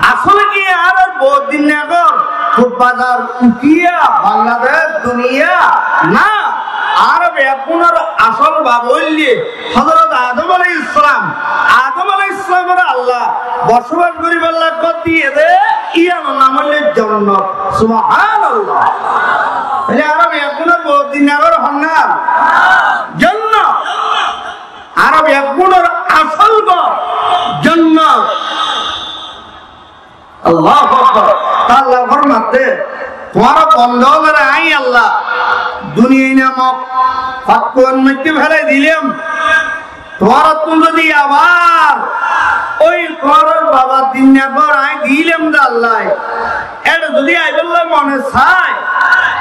Asóle ki añárar bou Dinnagor, Kutbazar, Ukiya, Bangladec, duniya? Na, añárar beggúnor asól bab óilde Hozorot Adom alaihissalam. Adom alaihissalamore Allah bosabas goríballa gór diyé dé, yíanor nam óilde jonnot. Subhanallah. Tóile añárar beggúnor bou Dinnagor honnán? Jonnot. Añárar beggúnor asól gór jonnot. Allahu Akbar. Te Allah formadde, tuáñra bonda ókkolore añí Allah duniyai namok fakkuwar moidde félai dilám. Tuáñrattún zodi abar ói tuáñrar baba Dinnagor añí dilám de Allah, ére zodi aibálla mone sai,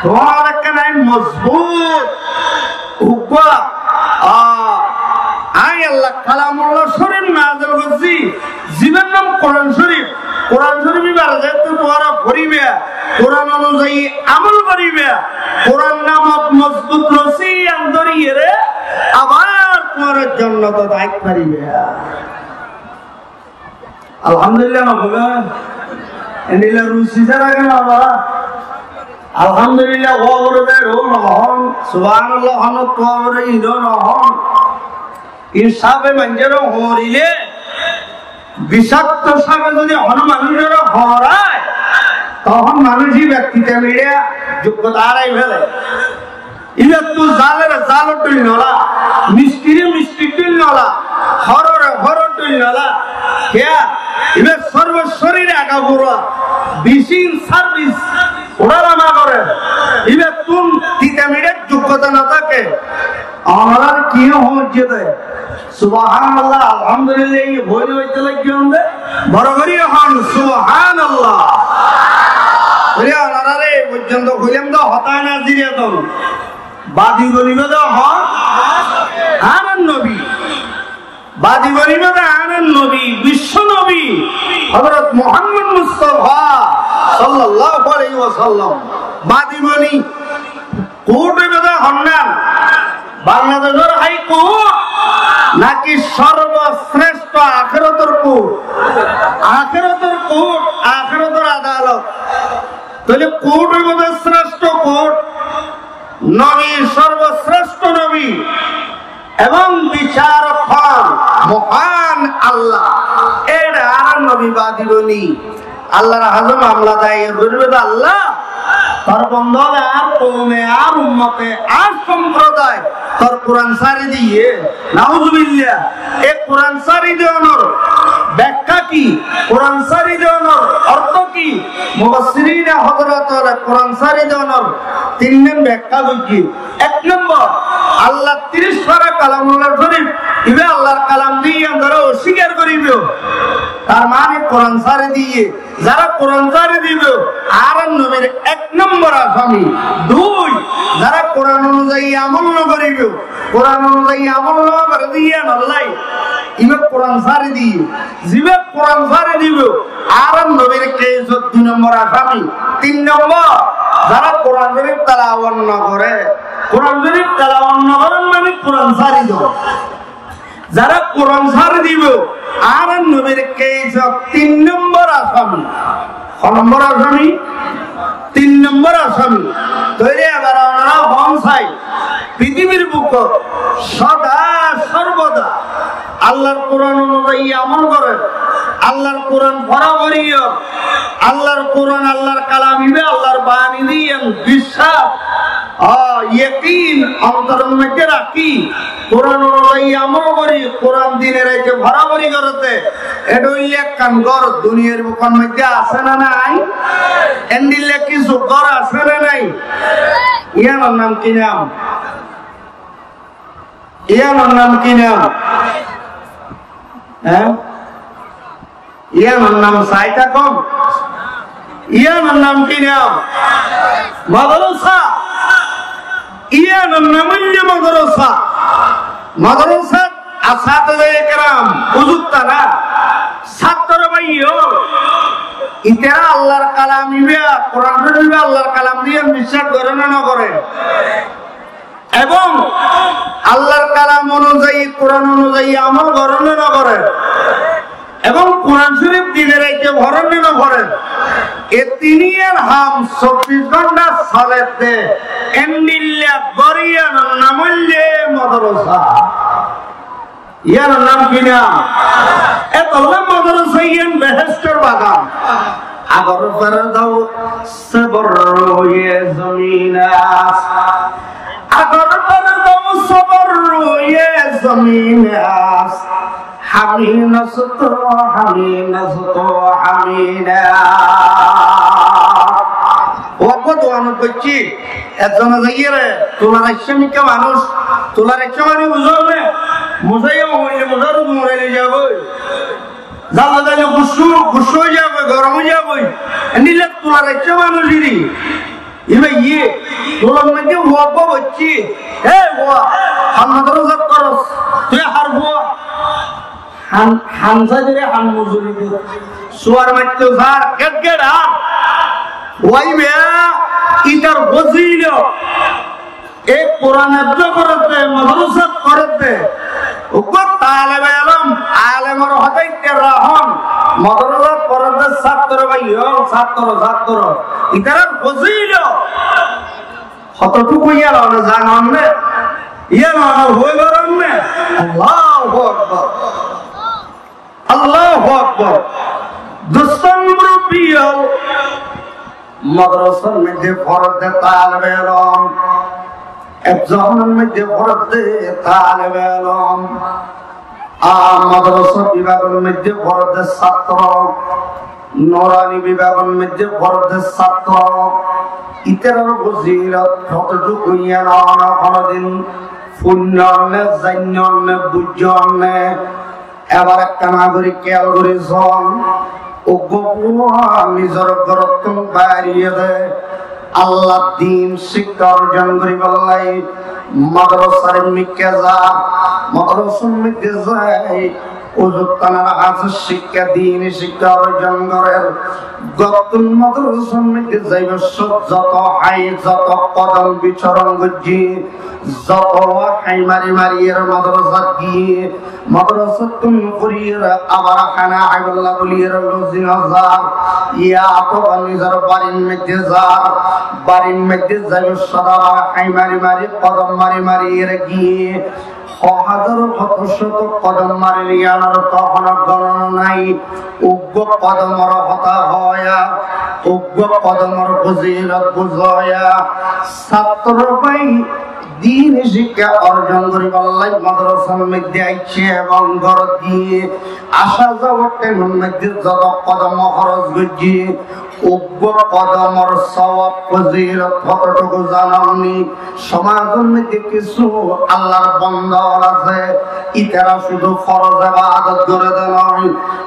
tuáñrar ekkán añí mozbut uggwá, a, añí Allah Kalamullah Córif nazel goijjí, zibár nam Kuran Córif. Kuran Córif ibáre zeéttu tuáñra foribá, Kuran onuzayi amol goribá, Kuran namot mozbut rosí yián dóriyére abar tuáñra jonnotot zai faribá. Alhamdulillah no hoiba. Endilla rusi sára kene hoiba? Alhamdulillah hoile de ro no hon, Subhanallah hon, hoile de ido no hon. Insafe manúcor horile, bisakto safe zodi hono manúcor horai, tohón manúic íba tita miça zuggota árai fele. Íbattú zalore zalor dhoil nola, mistire mistir dhoil nola, hórore hóror dhoil nola. Kiyá? Íba sorbo sorire agafura, beci service, uçá-nama gore. Íbattún tita miçar zuggota no táke. Onorar ki hoóñjje de? Subhanallah, Alhamdulillah, e hoói hoói lagiyé de. Boro gorí hon, Subhanallah. Tóile onoráre e foijjonto hoilam de hotá na zire de. Badi boniba de hon, añárar nobi. Badi boniba de añárar nobi, bicco nobi, Hozorot Muhammod Mustafa sallallahu alaihi wasallam. Badi boni. Kurt óibo de honnán? Bangladecór High Court naki sorbosreshto akérotor kurt? Akérotor kurt, akérotor adalot. Tóile kurt óibo de sreshto kurt, nobi sorbosreshto nobi, ebong bicarok hon mohán Allah. Ére añárar nobi badi boni. Allar hañsé mamla dayer goríbo de, Allah, tor bonda ókkole, añár koume, añár ummote, añár somprodaye tor Kuran sári diyé. Nauzubillah. E Kuran sári deonor bekká ki? Kuran sári deonor ortó ki? Mufassirine hozorot ókkole Kuran sári deonor tinnán bekká goijjé. Ek nombor, Allar tiríc fara kalamullah córif, ibá Allar kalam de yián zará osíkar goríbo, tar mani Kuran sári diyé. Zará Kuran sári dibo, añárar nobir ek nombor asami. Dui, zará Kuran onuzayi amol no goríbo, Kuran onuzayi amol no goríbo de yián olla, ibá Kuran sári diyé. Zibá Kuran sári dibo, añárar nobir kesot dui nombor asami. Tin nombor, zará Kuran Córif telawot no goré. Kuran Córif telawot no goré mani Kuran sári do. Zará Kuran sári dibo, añárar nobir kesot tin nombor asami. Ho nombor asami? Tin nombor asami. Tóile ebar onora hon sai, pitibir bukot soda sorboda Allar Kuran onuzayi amol gorer, Allar Kuran fora fori gorer, Allar Kuran Allar kalam, ibá Allar bani de yián biccác, o, yekin ontoror moidde rakí, Kuran onuzayi amol gorí, Kuran dine raite fora fori gorer de, ede óile ekkán gór duniyar bukor moidde asé né nai? Endilla kessú gór asé né nai? Yiánor nam ki nam? Yiánor nam ki nam? Há? Yiánor nam sai tákon. Yiánor nam ki nam? Modorosa. Yiánor nam óilde modorosa. Modorosat asatizaye keram, uzur tara, sáttro bái ókkol, itará Allar kalam ibá, Kuran Córif ibá Allar kalam de yián biccác goré né no goré? Ebong Allar kalam onuzayi, Kuran onuzayi amol goré né no goré? Ebong Kuran Córif dine raite fore né no fore? E tin yián ham sobbic gónta soler de, endilla gór, yiánor nam óilde modorosa. Yiánor nam ki nam? Etolla modorosa yián behéstor bagan. اگر فردوس بر روی زمین است، اگر فردوس بر روی زمین است، همین است و همین است و همین است. Uggwá duwa no goijjí, ezzone zaiyóre, tular aiccé mikká manúic, tular aiccé mani buzón né? Musáye hoile musár uzu morai loi zagói. Zalla zaile gussú, gussú ói zagói, gorom ói zagói. Endilla tular aiccé manúic iri. Ibá iyé, tular maze fua uggwá boiccé. Hé fua, ham modorosat foros, tui har fua. Ham, ham saidore ham mozuri de. Suar maitto sar, get get ar. Wai beya, itar fozilot. E Kuran hefzo gorer de, modorosat gorer de. Uggwá talebe elom, alemor hotá itará hon. Modorasat foredde sáttoro bái, yó sáttoro, sáttoro. Ítarar fozilot hototuku yían one zanon né? Yían one hoi faron né? Allahu Akbar. Allahu Akbar. Dustó murubbi ókkol, modorasar moidde foredde talebe elom, efzohánor moidde foredde talebe elom, ar modorasa bibagor moidde foredde sáttoro, nurani bibagor moidde foredde sáttoro, ítarar fozilot hototuku yían one honodin fuinnon né, zainnon né, buijjon né? Ebar ekkán gorí kéyal gorí son, uggwá fua nizor górottu bairiyé de Allar din cíkka orzon goríbolla modorasar mikká za, modorasar mikká zai, uzur tanar hádis cíkka, dini cíkka orzon gorer. Górottu modorasar mikká zaibar sómot zoto hái, zoto kodom bicoron goijjé, zoto hái mari mari er modorasat giyé, modorasat tún foriyóre abar hána háibolla buliyóre lozin zar, yátoba nizor barir moidde zar, barir moidde zaibar sómot abar hái mari mari, kodom mari mari er giyé, ho házar hoto cót kodom marir, yíanor to hono gonona nái. Uggwá kodomor hotá hoóya, uggwá kodomor fozilot buzóya, sáttoro bái dini cíkka orzon goríbolla modorasar moidde aiccé ebong górot giyé, aca zawar thaimor moidde zoto kodom hóros goijjé, uggwá kodomor sowab fozilot hototuku zanon né? Somajor moidde kissú Allar bonda ókkol asé, ítara cúdu foroz ebadot goré de no,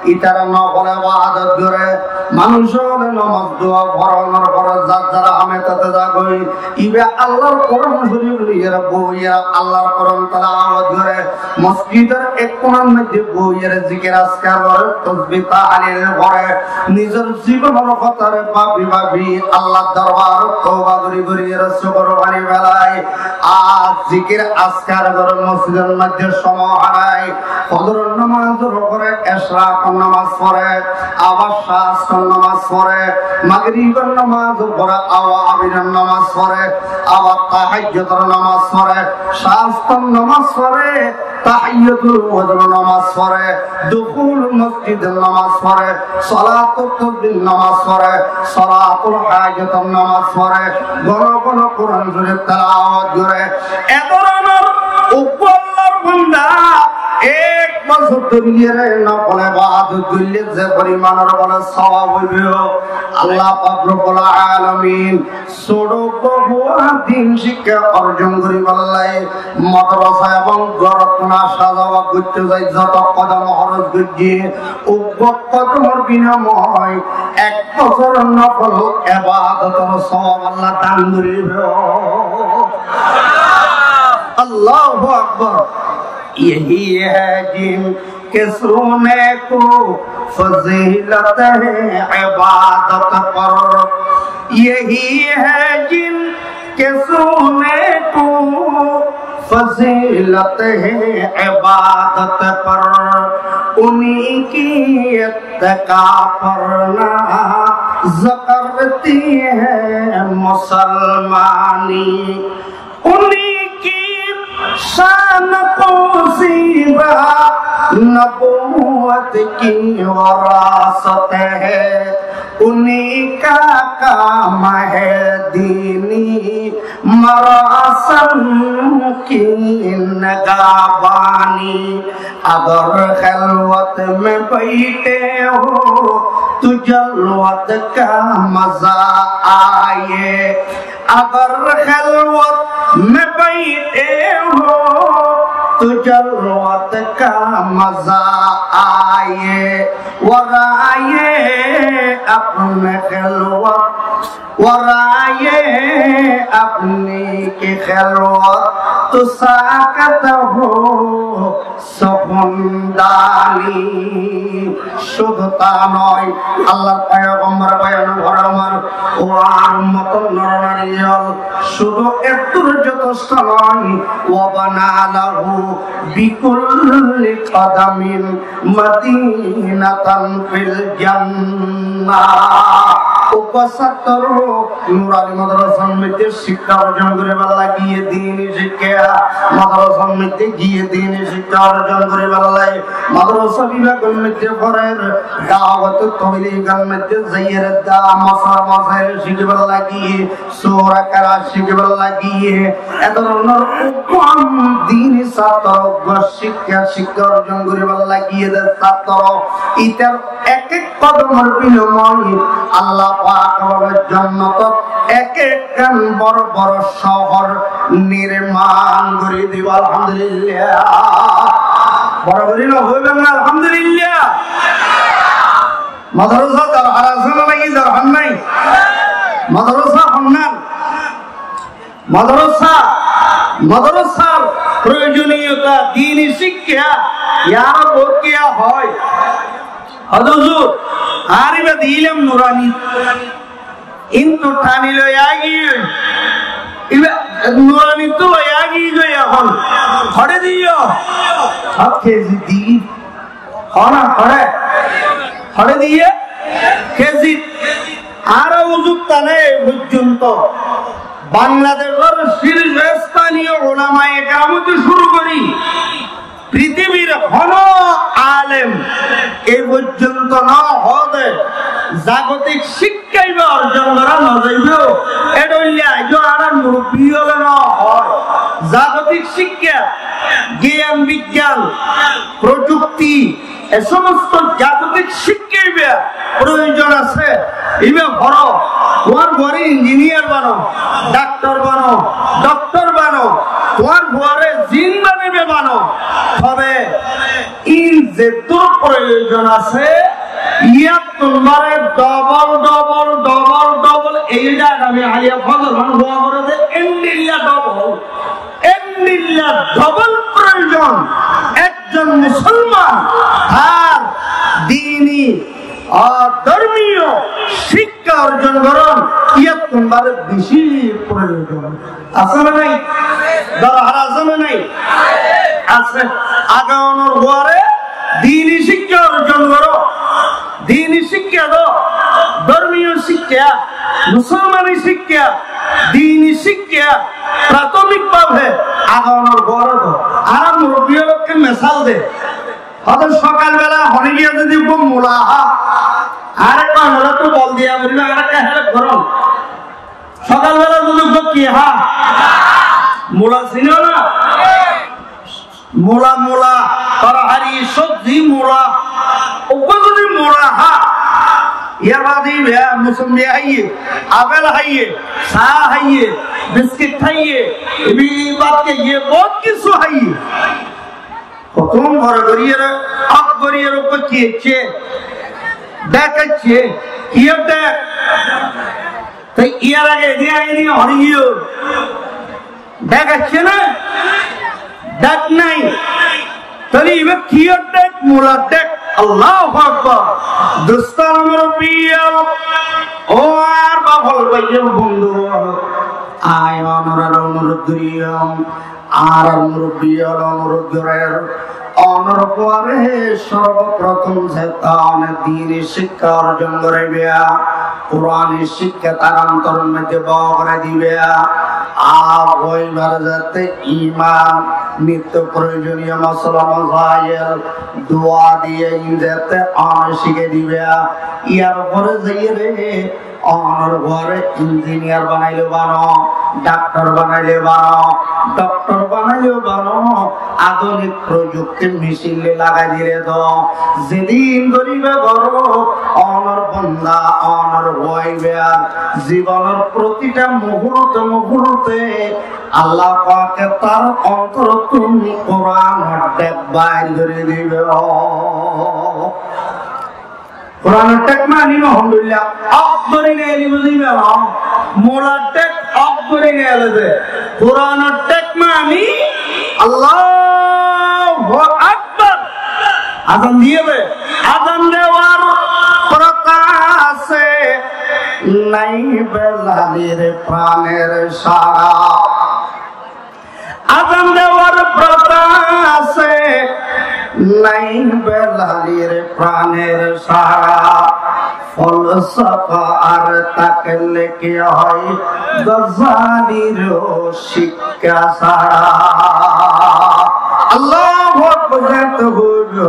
ítara nofol ebadot goré. Manúc ókkole nomaz dua foronor fore zar zar hame táke zagói, íba Allar Kuran Córif loiyóre boiyóre Allar Kuran telawot goré, mosjidor ek kunar moidde boiyóre zikir azkar goré, tosbih tahlil goré, nizor zibonor hotáre báfi báfi Allar dorbarot touba gorí gorí yóre cúkur faní felai. Ar zikir azkar goré, mosjidor moidde cómot hárai, fozoror nomazor fore ecrakor nomaz fore, abar cáñstor nomaz fore, magribor nomazor fore awabinor nomaz fore, abar tahajjudor nomaz fore, cáñstor nomaz fore, tahiyyatul wudúr nomaz fore, dukhul mosjidor nomaz fore, solatul tosbihor nomaz fore, solatul hájotor nomaz fore, gono gono Kuran Córif telawot goré. E dóronor uggwá Allar bonda ek bosór dóriyóre nofol ebadot goillé ze forimanor bóle sowab óibo, Allah pak Robbul Alamin cóto uggwá fua din cíkka orzon goríbolla modorasa ebong górottu aca zawa goitté zai zoto kodom hóros goijjé, uggwá kodomor binimoye ek bosór nofol ebadotor sowab Allah dan goríbo. Allahu Akbar. یہی ہے جن کے سونے کو فضیلت ہے عبادت پر، یہی ہے جن کے سونے کو فضیلت ہے عبادت پر، انہیں کی اتقا پر ناز کرتی ہے مسلمانی۔ انہیں کی شان کو زیبا نبوت کی وراثت ہے، انہیں کا کام ہے دینی مراسم کی نگہبانی۔ اگر خلوت میں بیٹھے ہو تو جلوت کا مزہ آئے، اگر خلوت میں بیٹھے ہو تو جلوت کا مزہ آئے، ورائے اپنے خلوت، ورائے اپنے کی خلوت تو ساکت ہو سخن دانی۔ Cúdu taa noó, Allar poygombore boyan formaar, "Ó añár ummotor nor nari ól, cúdu ettór zotosto noó, wa bana lahu bikulli qadamin madinatan fil jannah." Uggwá sáttoro Nurani madrasar moiddé cíkka orzon goríbar lagiyé, dini cíkka, madrasar moiddé giyé dini cíkka orzon goríbar lagiyé, madrasa bibagor moiddé forer, dawot tobligor moiddé zaiyóre da masala masail cíkibar lagiyé, sura kerat cíkibar lagiyé, e dóronor uggwá dini sáttoro uggwá cíkka, cíkka orzon goríbar lagiyé de sáttoro, ítar ek ek kodomor binimoye Allah pak ókkole jonnotot ek ekkán boro boro cóhor nirman gorí dibo. Alhamdulillah. Boro gorí no hoiben na, alhamdulillah. Madrasa dorhar asé né nai, dorhar nai? Madrasa honnán? Madrasa, madrasar proyozoniyota, dini cíkka, yar bóut kiya hoó. Hozur, añára iba dilam Nurani. Kintu tani loi aigiyói. Iba Nurani tú loi aigiyói ehón. Hoçé diyó? Hoó kezi di. Hoó na, hoçé? Hoçé diyé? Kezi. Añára uzur tane e foijjonto Bangladecor círsosthaniyo ulamaye keram óttu cúru gorí pritibir hono alem e foijjonto no hoó de zagotik cíkka iba orzon gorá no zaibo. Eçé óile aijjó añárar murubbi ókkole no hoó. Zagotik cíkka, giyan bigyan, projukti, e somosto zagotik cíkka iba proyozon asé. Iba foró, tuáñr fuare injiniyar bano, daktor bano, doktor bano, tuáñr fuare zin banaiba bano. Tobe in zeddúr proyozon asé, yíattún báre dobol, dobol, dobol, dobol, ei agami haliya fozor hán dua goré de, endilla dobol, endilla dobol proyozon. Ekzon musolman tar dini, a, dórmiyo cíkka orzon gorón, yíattún báre beci proyozon. Asé né nai? Dorhar asé né nai? Asé. Age onor fuare dini cíkka orzon goró. Dini cíkka do, dórmiyo cíkka, musolmani cíkka, dini cíkka, pratomik bábe age onor fuare do. Añára murubbi ókkole mesal de. Hoto sokal bela hone giyé zodi uggwá mula há, arekka onora to bol diya boli, arekka help gorón. Sokal bela zodi uggwá ki há? Mula sino na? Mula, mula, torhari, sobzi, mula. Uggwá zodi mula há, yar bade iba musombi háiye, apel háiye, sá háiye, biskit háiye, iba bát háiye, bout kessú háiye. Hotún boro gorí ere, ok gorí ere, uggwá ki aiccé? Dek aiccé. Kiyór dek? Te yar age edi aiyéri hone giyé? Dek aiccé né? Dek nai. Tóile iba kiyór dek? Mular dek. Allahu Akbar. Dustó, murubbi ókkol, ó añár baful bái ókkol, bondú ókkol, añí onorare onurud goijjum, añárar murubbi ókkol onurud gorer, onor fuare sorboprotom zette one dini cíkka orzon goráiba, Kurani cíkka tar ontoror moiddé bóo gorí diba, ar óibar zette iman, nitto proyozoniyo mosola mosail, dua diye in zette one cíkka diba, yar fore zaiyóre onor fuare injiniyar banaile bano, daktor banaile bano, doktor banaile bano, adunik projukti mecin lagai dile do, zedin goribe goró, onor bonda, onor fua ibar zibonor protita muhurte muhurte Allah pake tar ontorottún Kuranor dek bair gori dibo. Kuranor dek mani no hondilla, ok dóri neeli buziba no. Mular dek ok dóri neeli de. Kuranor dek mani Allahu Akbar. Azan diye de. Azan dewa নাই বেলালির প্রাণের সাড়া। আজান দেওয়ার প্রথা আছে, নাই বেলালির প্রাণের সাড়া। ফলসফা আর তাকলিক হয় গজালিরও শিক্ষা ছাড়া। আল্লাহু আকবার, এত হইল।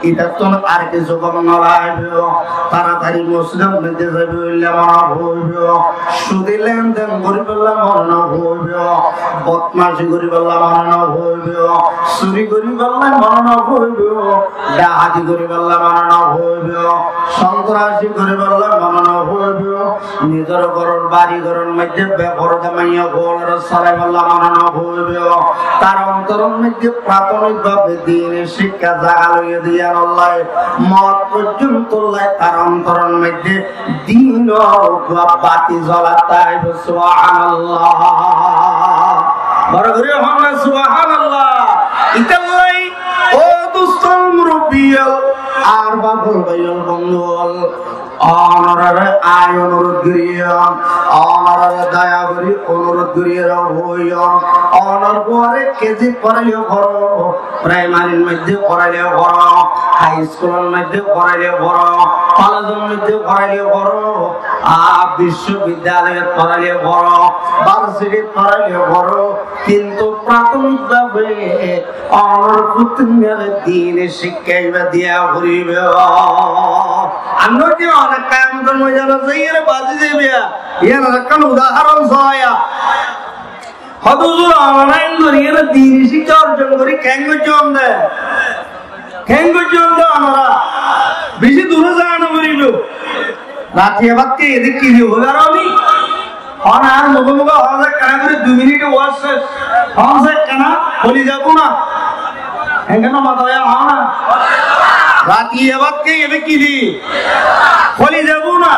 Ítattún ar kissú gom no laibo. Taratari mosjidor moiddé zaibo bóli mone no hoibo. Sudi lenden goríbolla mone no hoibo. Bodmaci goríbolla mone no hoibo. Suri goríbolla mone no hoibo. Dahati goríbolla mone no hoibo. Sontraci goríbolla mone no hoibo. Nizor góror bari góror moiddé beforda maiya fuainore solaibólla mone no hoibo. Tar ontoror moiddé pratomik bábe dini cíkka zaga loiye de yíanolla mout foijjontolla tar ontoror moiddé dinor uggwá bati zolatta aibo. Subhanallah. Boro gorí hoón na, subhanallah. Ítolla, ó dustó murubbi ól, ar bafor bái ól, bondú ól, onorare añí onuród goijjum, onorare doya gorí onuród gorí hoiyum, onor fuare kezi foraile foro, praimarir moiddé foraile foro, hái iskulor moiddé foraile foro, kolejor moiddé foraile foro, a, biccobiddyaloyot foraile foro, varsitit foraile foro, kintu pratomik bábe onor fuainore dini cíkka íba diya foribo. Ar noóile onek kiyamot or moidanot zaiyóre bazi zaibo. Yíanor ekkán udahoron sóiya. Hoó de huzur, onora endilla gorí dini cíkka orzon gorí keén goijjó de? Keén goijjó de onora? Beci dure zaa no foribo. Ratiya bát háiye de ki dibo, hoó de ar ami? Hoó na, ar muge muge hoó de ekkán gorí dui minit waz céc. Hoó de ekkán, holi zaibo na. Enggán no mata hoó na. Ratiya bát háiye de ki di? Holi zaibo na.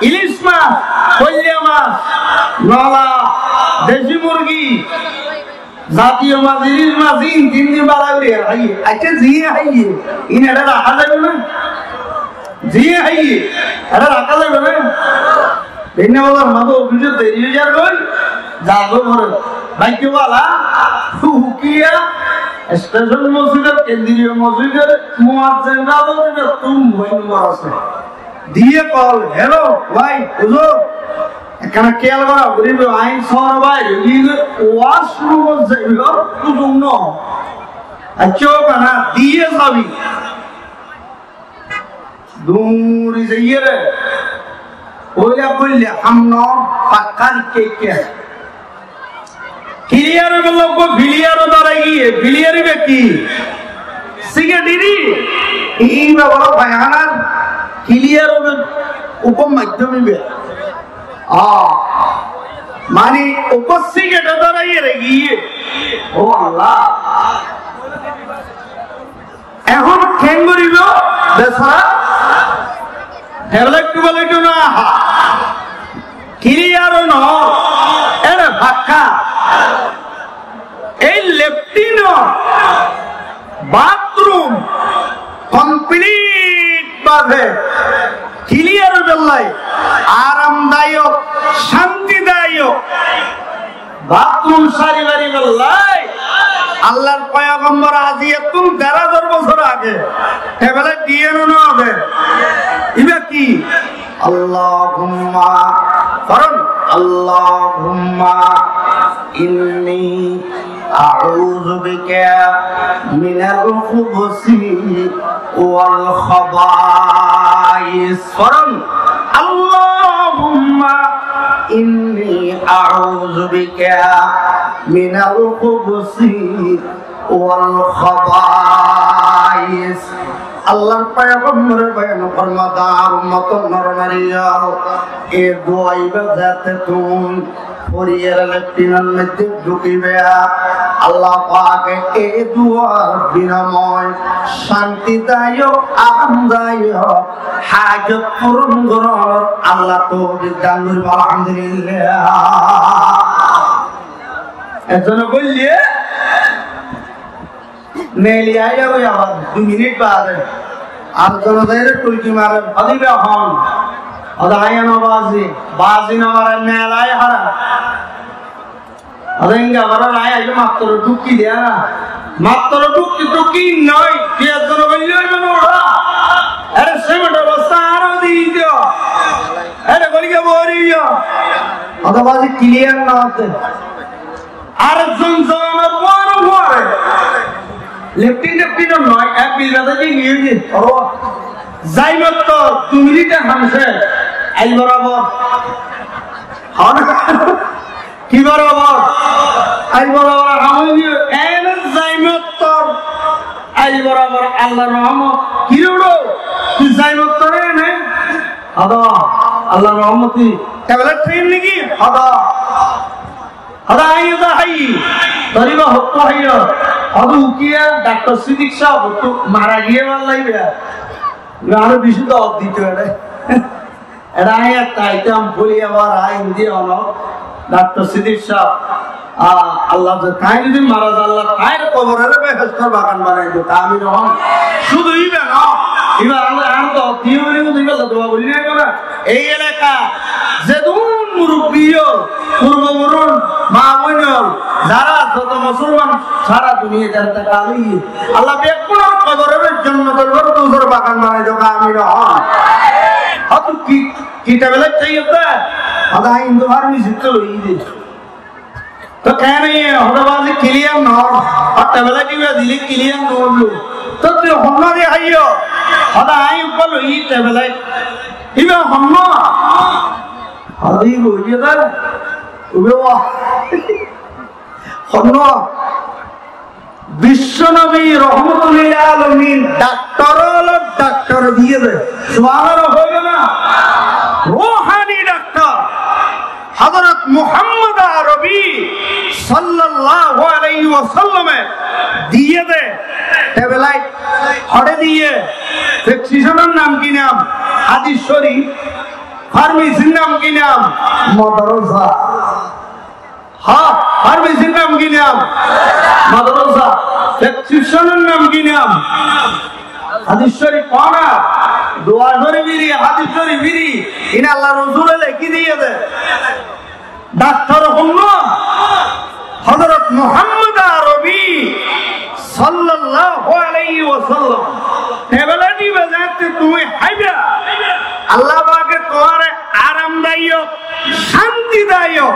Ilis mas, hoilla mas, nola, desi murgi, zatiyo mas, ilis mas, ín tin din bála gorí háiye. Accá, ziyé háiye, ín ere raká zaibo na? Ziyé háiye, ere raká zaibo na? Beinna bazar mazé ofisot deri ói zar goi, zar goi fore. Báikko bála, Ukiya, estecon mosjidor, kendriyo mosjidor muazzin sáb, ítara ttún mobáil nombor asé. Diye kol, "Hello, bái, huzur, ekkán kéyal gora foribo, añí sóhor bair ói giyói, washroomot zaibar suzuk no." Accá, ó kena, diye sabi. Duri zaiyóre, óila goille ham no, fakkar ikka ikka. Kiliyar óibolla uggwá filiyar ó darai giyé, filiyar óiba ki? Sigaret biri, íba boro faihánar kiliyar óiba, uggwá maiddom íba. Ó, mani uggwá sigaret ó darai giyé. Ó Allah. Ehón keén goríbo? Besara teblet tublet ó no há, kiliyar ó no, ere fakka. Ei leptin ó, bathroom complete bábe kiliyar óibolla, aramdayok, cántidayok bathroom sári faribálla Allar foigambor aijjattún der házar bosór age teblet diyé né no de? Íba ki? Allahumma, foron, Allahumma inni a'udhu bika minal khubuthi wal khaba'is. Foron, Allahumma inni a'udhu bika minal khubuthi wal khaba'is. Allar foigambore boyan formade, ar ummotor nor nari ól, e dua íba zate tún foriyore leptinor moiddé dhukiba, Allah pake e duar binomoy cántidayok, aramdayok hajot puron goronor Allah toufik dan goribo. Alhamdulillah. Ekzone boille, neli aiya goi abar dui minit bade. Ar ekzone zaiyore tulki mare, "Hadi be hon." Hoó de aññí no bázi, bázi no mare, nelai hára. Hoó de inga goró, aññí aijjó mattor dhukki diya na. Mattor dhukki, dhukki noi, ki ezzon goillé óibo no uçá. Ere cement or bosta añáre di diyo. Ere goli giyé bori giyé. Hoó de bázi clear no óiye. Ar zon zon ar fuar fuare. Leftin teftin no, ek bil bade je niye je. Oro. Zai mattor dui minit ham cec. Ail borabor. Hon. Ki borabor? Ail borabor ham óiye. En zai mattor. Ail borabor Allar rohomot. Ki ro? Tui zai mattor ne? Hoó de. Allar rohomot tui. Tablet thaiyé niki? Hoó de. Hoó de aññí de háiyi, toriba hottú háiyo, hoó de ukiya daktor Sidik sáb hottú mara giyé bálla iba. Iba aró beci dof dito ere. Ere aññí ekta aitam buli abar aññí di ono, daktor Sidik sáb, a, Allah ze tañí zodi mara zalla, tañír koborore behestor bagan banai do, amin hon. Cúdu iba no, iba Allah ar dof diye buli, iba Allah doa gorí nai. Ei elaka zedún murubbi ókkol, purbo burun, maa boin ókkol, zará zoto musolman sára duniyait entekal óiye, Allah beggúnor koborore jonnotor ferdouso bagan banai dóuk, amin hon. Hoó de ki, ki tablet thaiyé de? Hoó de aññí Hindu pharmesittu loi de. Toi kene hoó de bázi clear no ór, ar tablet iba dile clear no óibo. Toi tui honnúa de háiyo, hoó de aññí uggúa loi tablet. Iba honnúa? Hoó de iba óiye de, uggúa. Honnúa? Bicco nobi rohmotullil alamin, daktor ókkol daktor diye de. Subhanallah hoibo na? Ruhani daktor. Hazrat Muhammad Arabi sallallahu alaihi wasallame diye de tablet. Hoçé diye? Prescription or nam ki nam? Hadis Shorif. Pharmacy r nam ki nam? Madrasa. Há, pharmacy r nam ki nam? Madrasa. Prescription or nam ki nam? Hadis Shorif fora, dua Shorif fori, hadis Shorif fori, iín Allar Rosule lekí diye de. Daktor honnúa? Hazrat Muhammad Arabi sallallahu alaihi wasallam. Tablet iba zeñtté tuñí háiba, Allah pake tuáñre aramdayok, cántidayok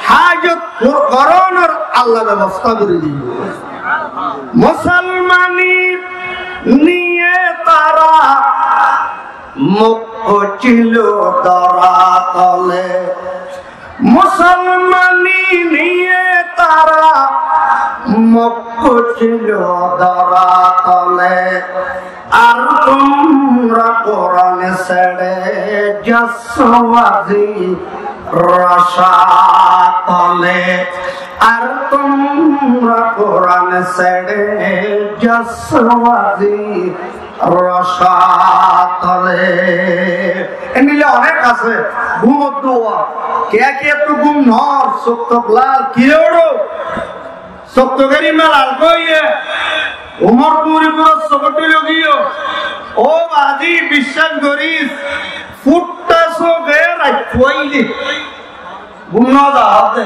hajot gorónor Allah bebosta gorí dibo. Musolmani niye tará muk kucílo dóra tole. Musolmani niye tará muk kucílo dóra tole. Ar tumra Kuran seçe jasso azi rocá tole. Ar tumra Kuran seçe jasso azi rocá tole. Endilla onek asé, gúmor dua. Kiyá kiyá to gúm no ór, suk tok lal, kiyá uçó? Suk tok eri malal goiye, Umor Puri pura suk tok logiyó. Ó bazi, biccác goris, futtá suge rait fuaile gúm no za hoó de.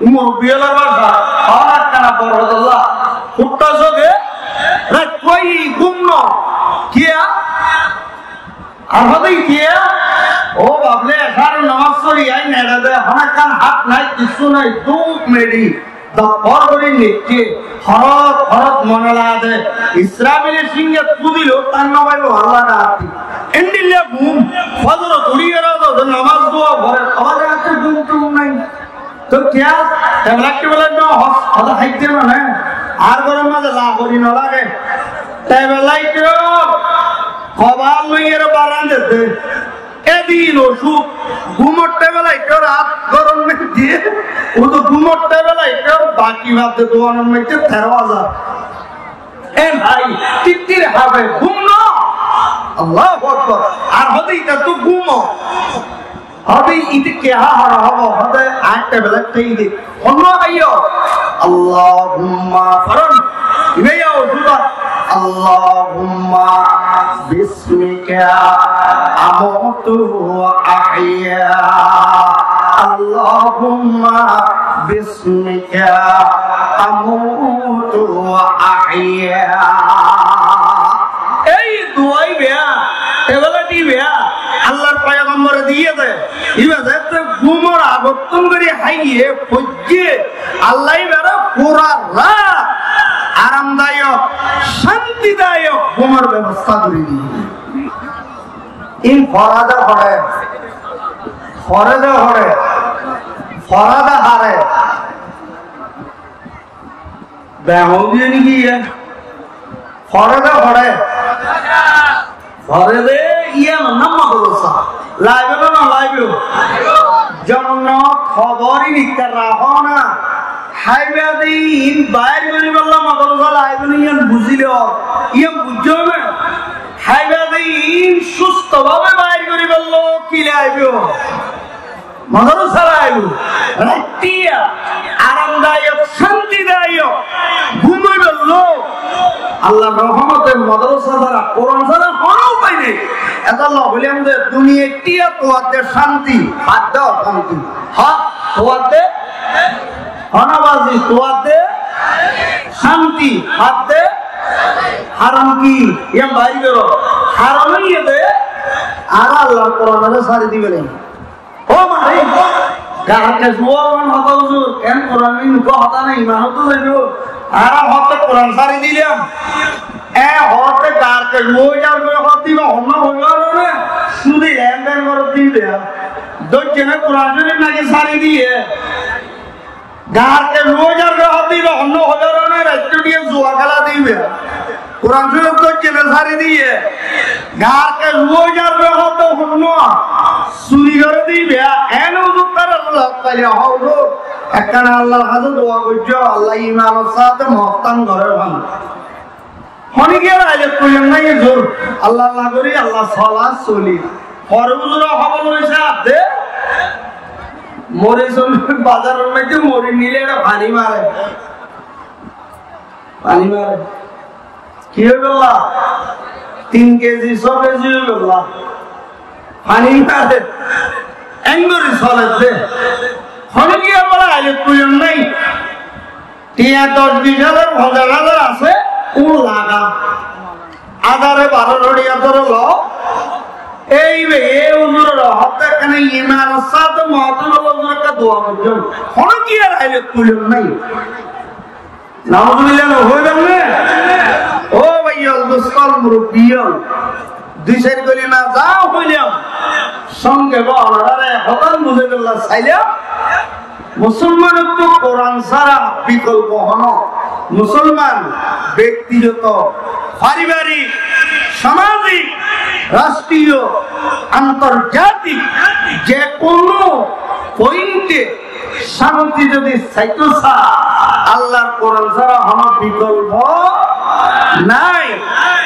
Murubbi ólar báca, añára ekkán boro holla. Futtá suge rait fuaile gúm no. Kiyá? Ar hoó de kiyá? Ó bafle, ecár nomaz fori ain, ere de, hono ekkán hát nai, kissú nai, duk meri, dopor gorí nikke, horot, horot mone lage de, Israfile singe fú dile, tar no faibo, Allah ka ati. Endilla gúm, fozorot uçí ere de, nomaz dua fore, abar ere gúm tum nai. Toi kiyá? Tablet tablet no, hos-, hoda háitte mane. Ar góror mazé lagori no lage. Tablet o kobal loi ere baran dede. Edin ocúd, gúmor tablet o rat góror mazé diye. Ó to gúmor tablet o baki bad de doganor mazé tero házar. E bái, tittir hábe, gúm no. Allahu Akbar. Ar hoó de ita to gúm. Hoó de ite kiyá hara hobo, hoó de aññí tablet thaiyí de. Honnúa háiyo? Allahumma, karon ibá ya ocúd. Allahumma bismika أموت وأحيا. اللهم باسمك أموت وأحيا. Ei dua ibá, ebala dibá, Allar foigambore diyé de. Ibá zatte gúmor agottún gorí háiye, foijjé, Allah ibáre fura rat aramdayok, cántidayok gúmor bebosta gorí diyé. Ín fore de fore, fore de fore, fore de fore. Beñá óiye né ki iyan? Fore de fore. Fore de iyan nam modorosa. Laibo né no laibo? Jonnot hobor ín itta rakó na. Háiba de ín bair goríballa modorosa laibo né iyan buzíle. Iyan buijjó né? Háiba de ín cústo bábe bair goríballa ki laibo? Modorosa laibo. Raittiya aramdayok, cántidayok gúm óibolla. Allar rohmote modorosa sára, Kuran sára hono upai nai. Etolla hoilám de duniyaittú tuáñtte cánti, bade ocánti. Há, tuáñtte hono bazi, tuáñtte cánti, bade haron ki? Iyan bair goró. Haron óiye de, añára Allar Kuranore sári dibar nai. Ó mari, gar ke zuwar hotá huzur, en Kuran ni nuko hotá nai, iman ottu zaibo. Añára hoótte Kuran sári dilam. E hoótte gar ke zuwar zar goi hoótte ibá honno hoibar né, cúde en den gorot dibe. Dóijje né Kuran Córif naki sári diye. Gar ke zuwar zar goi hoótte ibá honno hoibar né, raittú diye zuwa kéla dibe. Kuran Córif dóijje né sári diye. Gar ke zuwar zar goi hoótte honno suri goré dibe. Ene huzur tar Allah taala hoó, ekkán Allar hañse dua goijjó, Allah imanor sáte mot tán goré fán. Hone giyé aile kuilám nai huzur, Allah Allah gorí, Allah sola soli. Fore huzure hóbor loisé adde, mori son bazaror maze mori nile ere fani mare. Fani mare. Ki óibolla? Tin kezi, só kezi óibolla. Fani mare. Engori soler de. Hone giyé bole aile kuilám nai. Tiañ doc bic házar, fonzaic házar asé, ún laga. Házare baró tiañ dóre lo. Ei be, e huzuror hoótte ekkán imanor sáte mot tán óile huzur ekká dua goijjón. Hono ki ar aile kuilám nai. Nauzubillah no hoiben né? Ó bái ol, dustol, murubbi ol. Dui sair kolima za hoilam, songe ba onorare hotá buzaibolla sailam, Musolmanottú Kuran sára bikolpo hono, Musolman bektigoto, faribarik, samajik, rastriyo, antorjatik ze kono pointe cánti zodi saito sa, Allar Kuran sára hono bikolpo nai,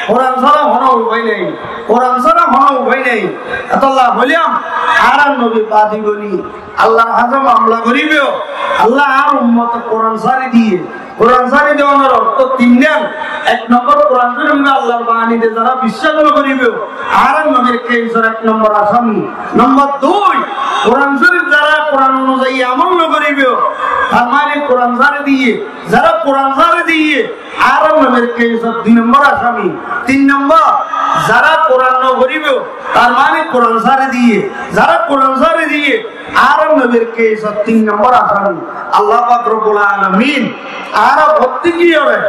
Kuran sára hono upai nai, Kuran sára hono upai nai. Etolla hoilam, añárar nobi badi boni Allar hañse mamla goribo, Allah añár ummote Kuran sári diye, Kuran sári de onor orto tin nan. Ek nombor, Kuran Córif Allar bani de, zara biccác no goribo, añárar nobir kesor ek nombor asami. Nombor dui, Kuran Córif zara Kuran onuzayi amol no goribo, tar mane Kuran sári diye, zara Kuran sári diye, añárar nobir kesor dui nombor asami. Tin nombor, zara Kuran no goribo, tar mane Kuran sári diye, zara Kuran sári diye, añárar nobir kesor tin nombor asami. Allah pak Robbul Alamin añára fottí kiyore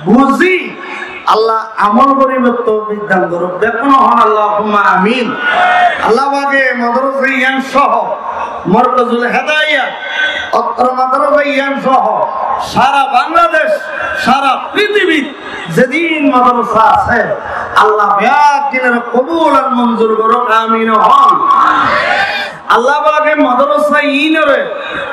buzi Allah amol goribar toufik dan gorouk. Bekkúne hoón Allahumma amin. Allah pake modorosa iyan soho, Morkazul Hedayat, Ottor modorosa iyan soho sara Bangladec, sara pritibit zedin modorosa asé, Allah beggúnore kobul ar monzur gorouk, amin hoón. Allah pake modorosa inore,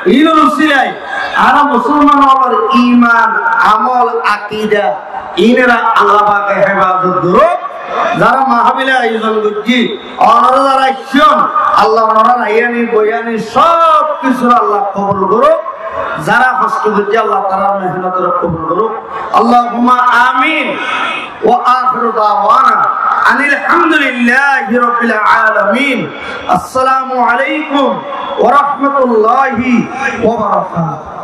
inor usilai añára Musolman ókkolor iman, amol, akida, inore Allah pake hefazot gorouk. Zara mahfil ayojon goijjé, onora zara aiccón, Allah onorar aiyani, boiyani, sob kissúre Allah kobul gorouk. Zara hosto goijjé, Allah tarar mehnotore kobul gorouk. Allahumma amin. Wa akhiru da'wana أن الحمد لله رب العالمين. السلام عليكم ورحمة الله وبركاته.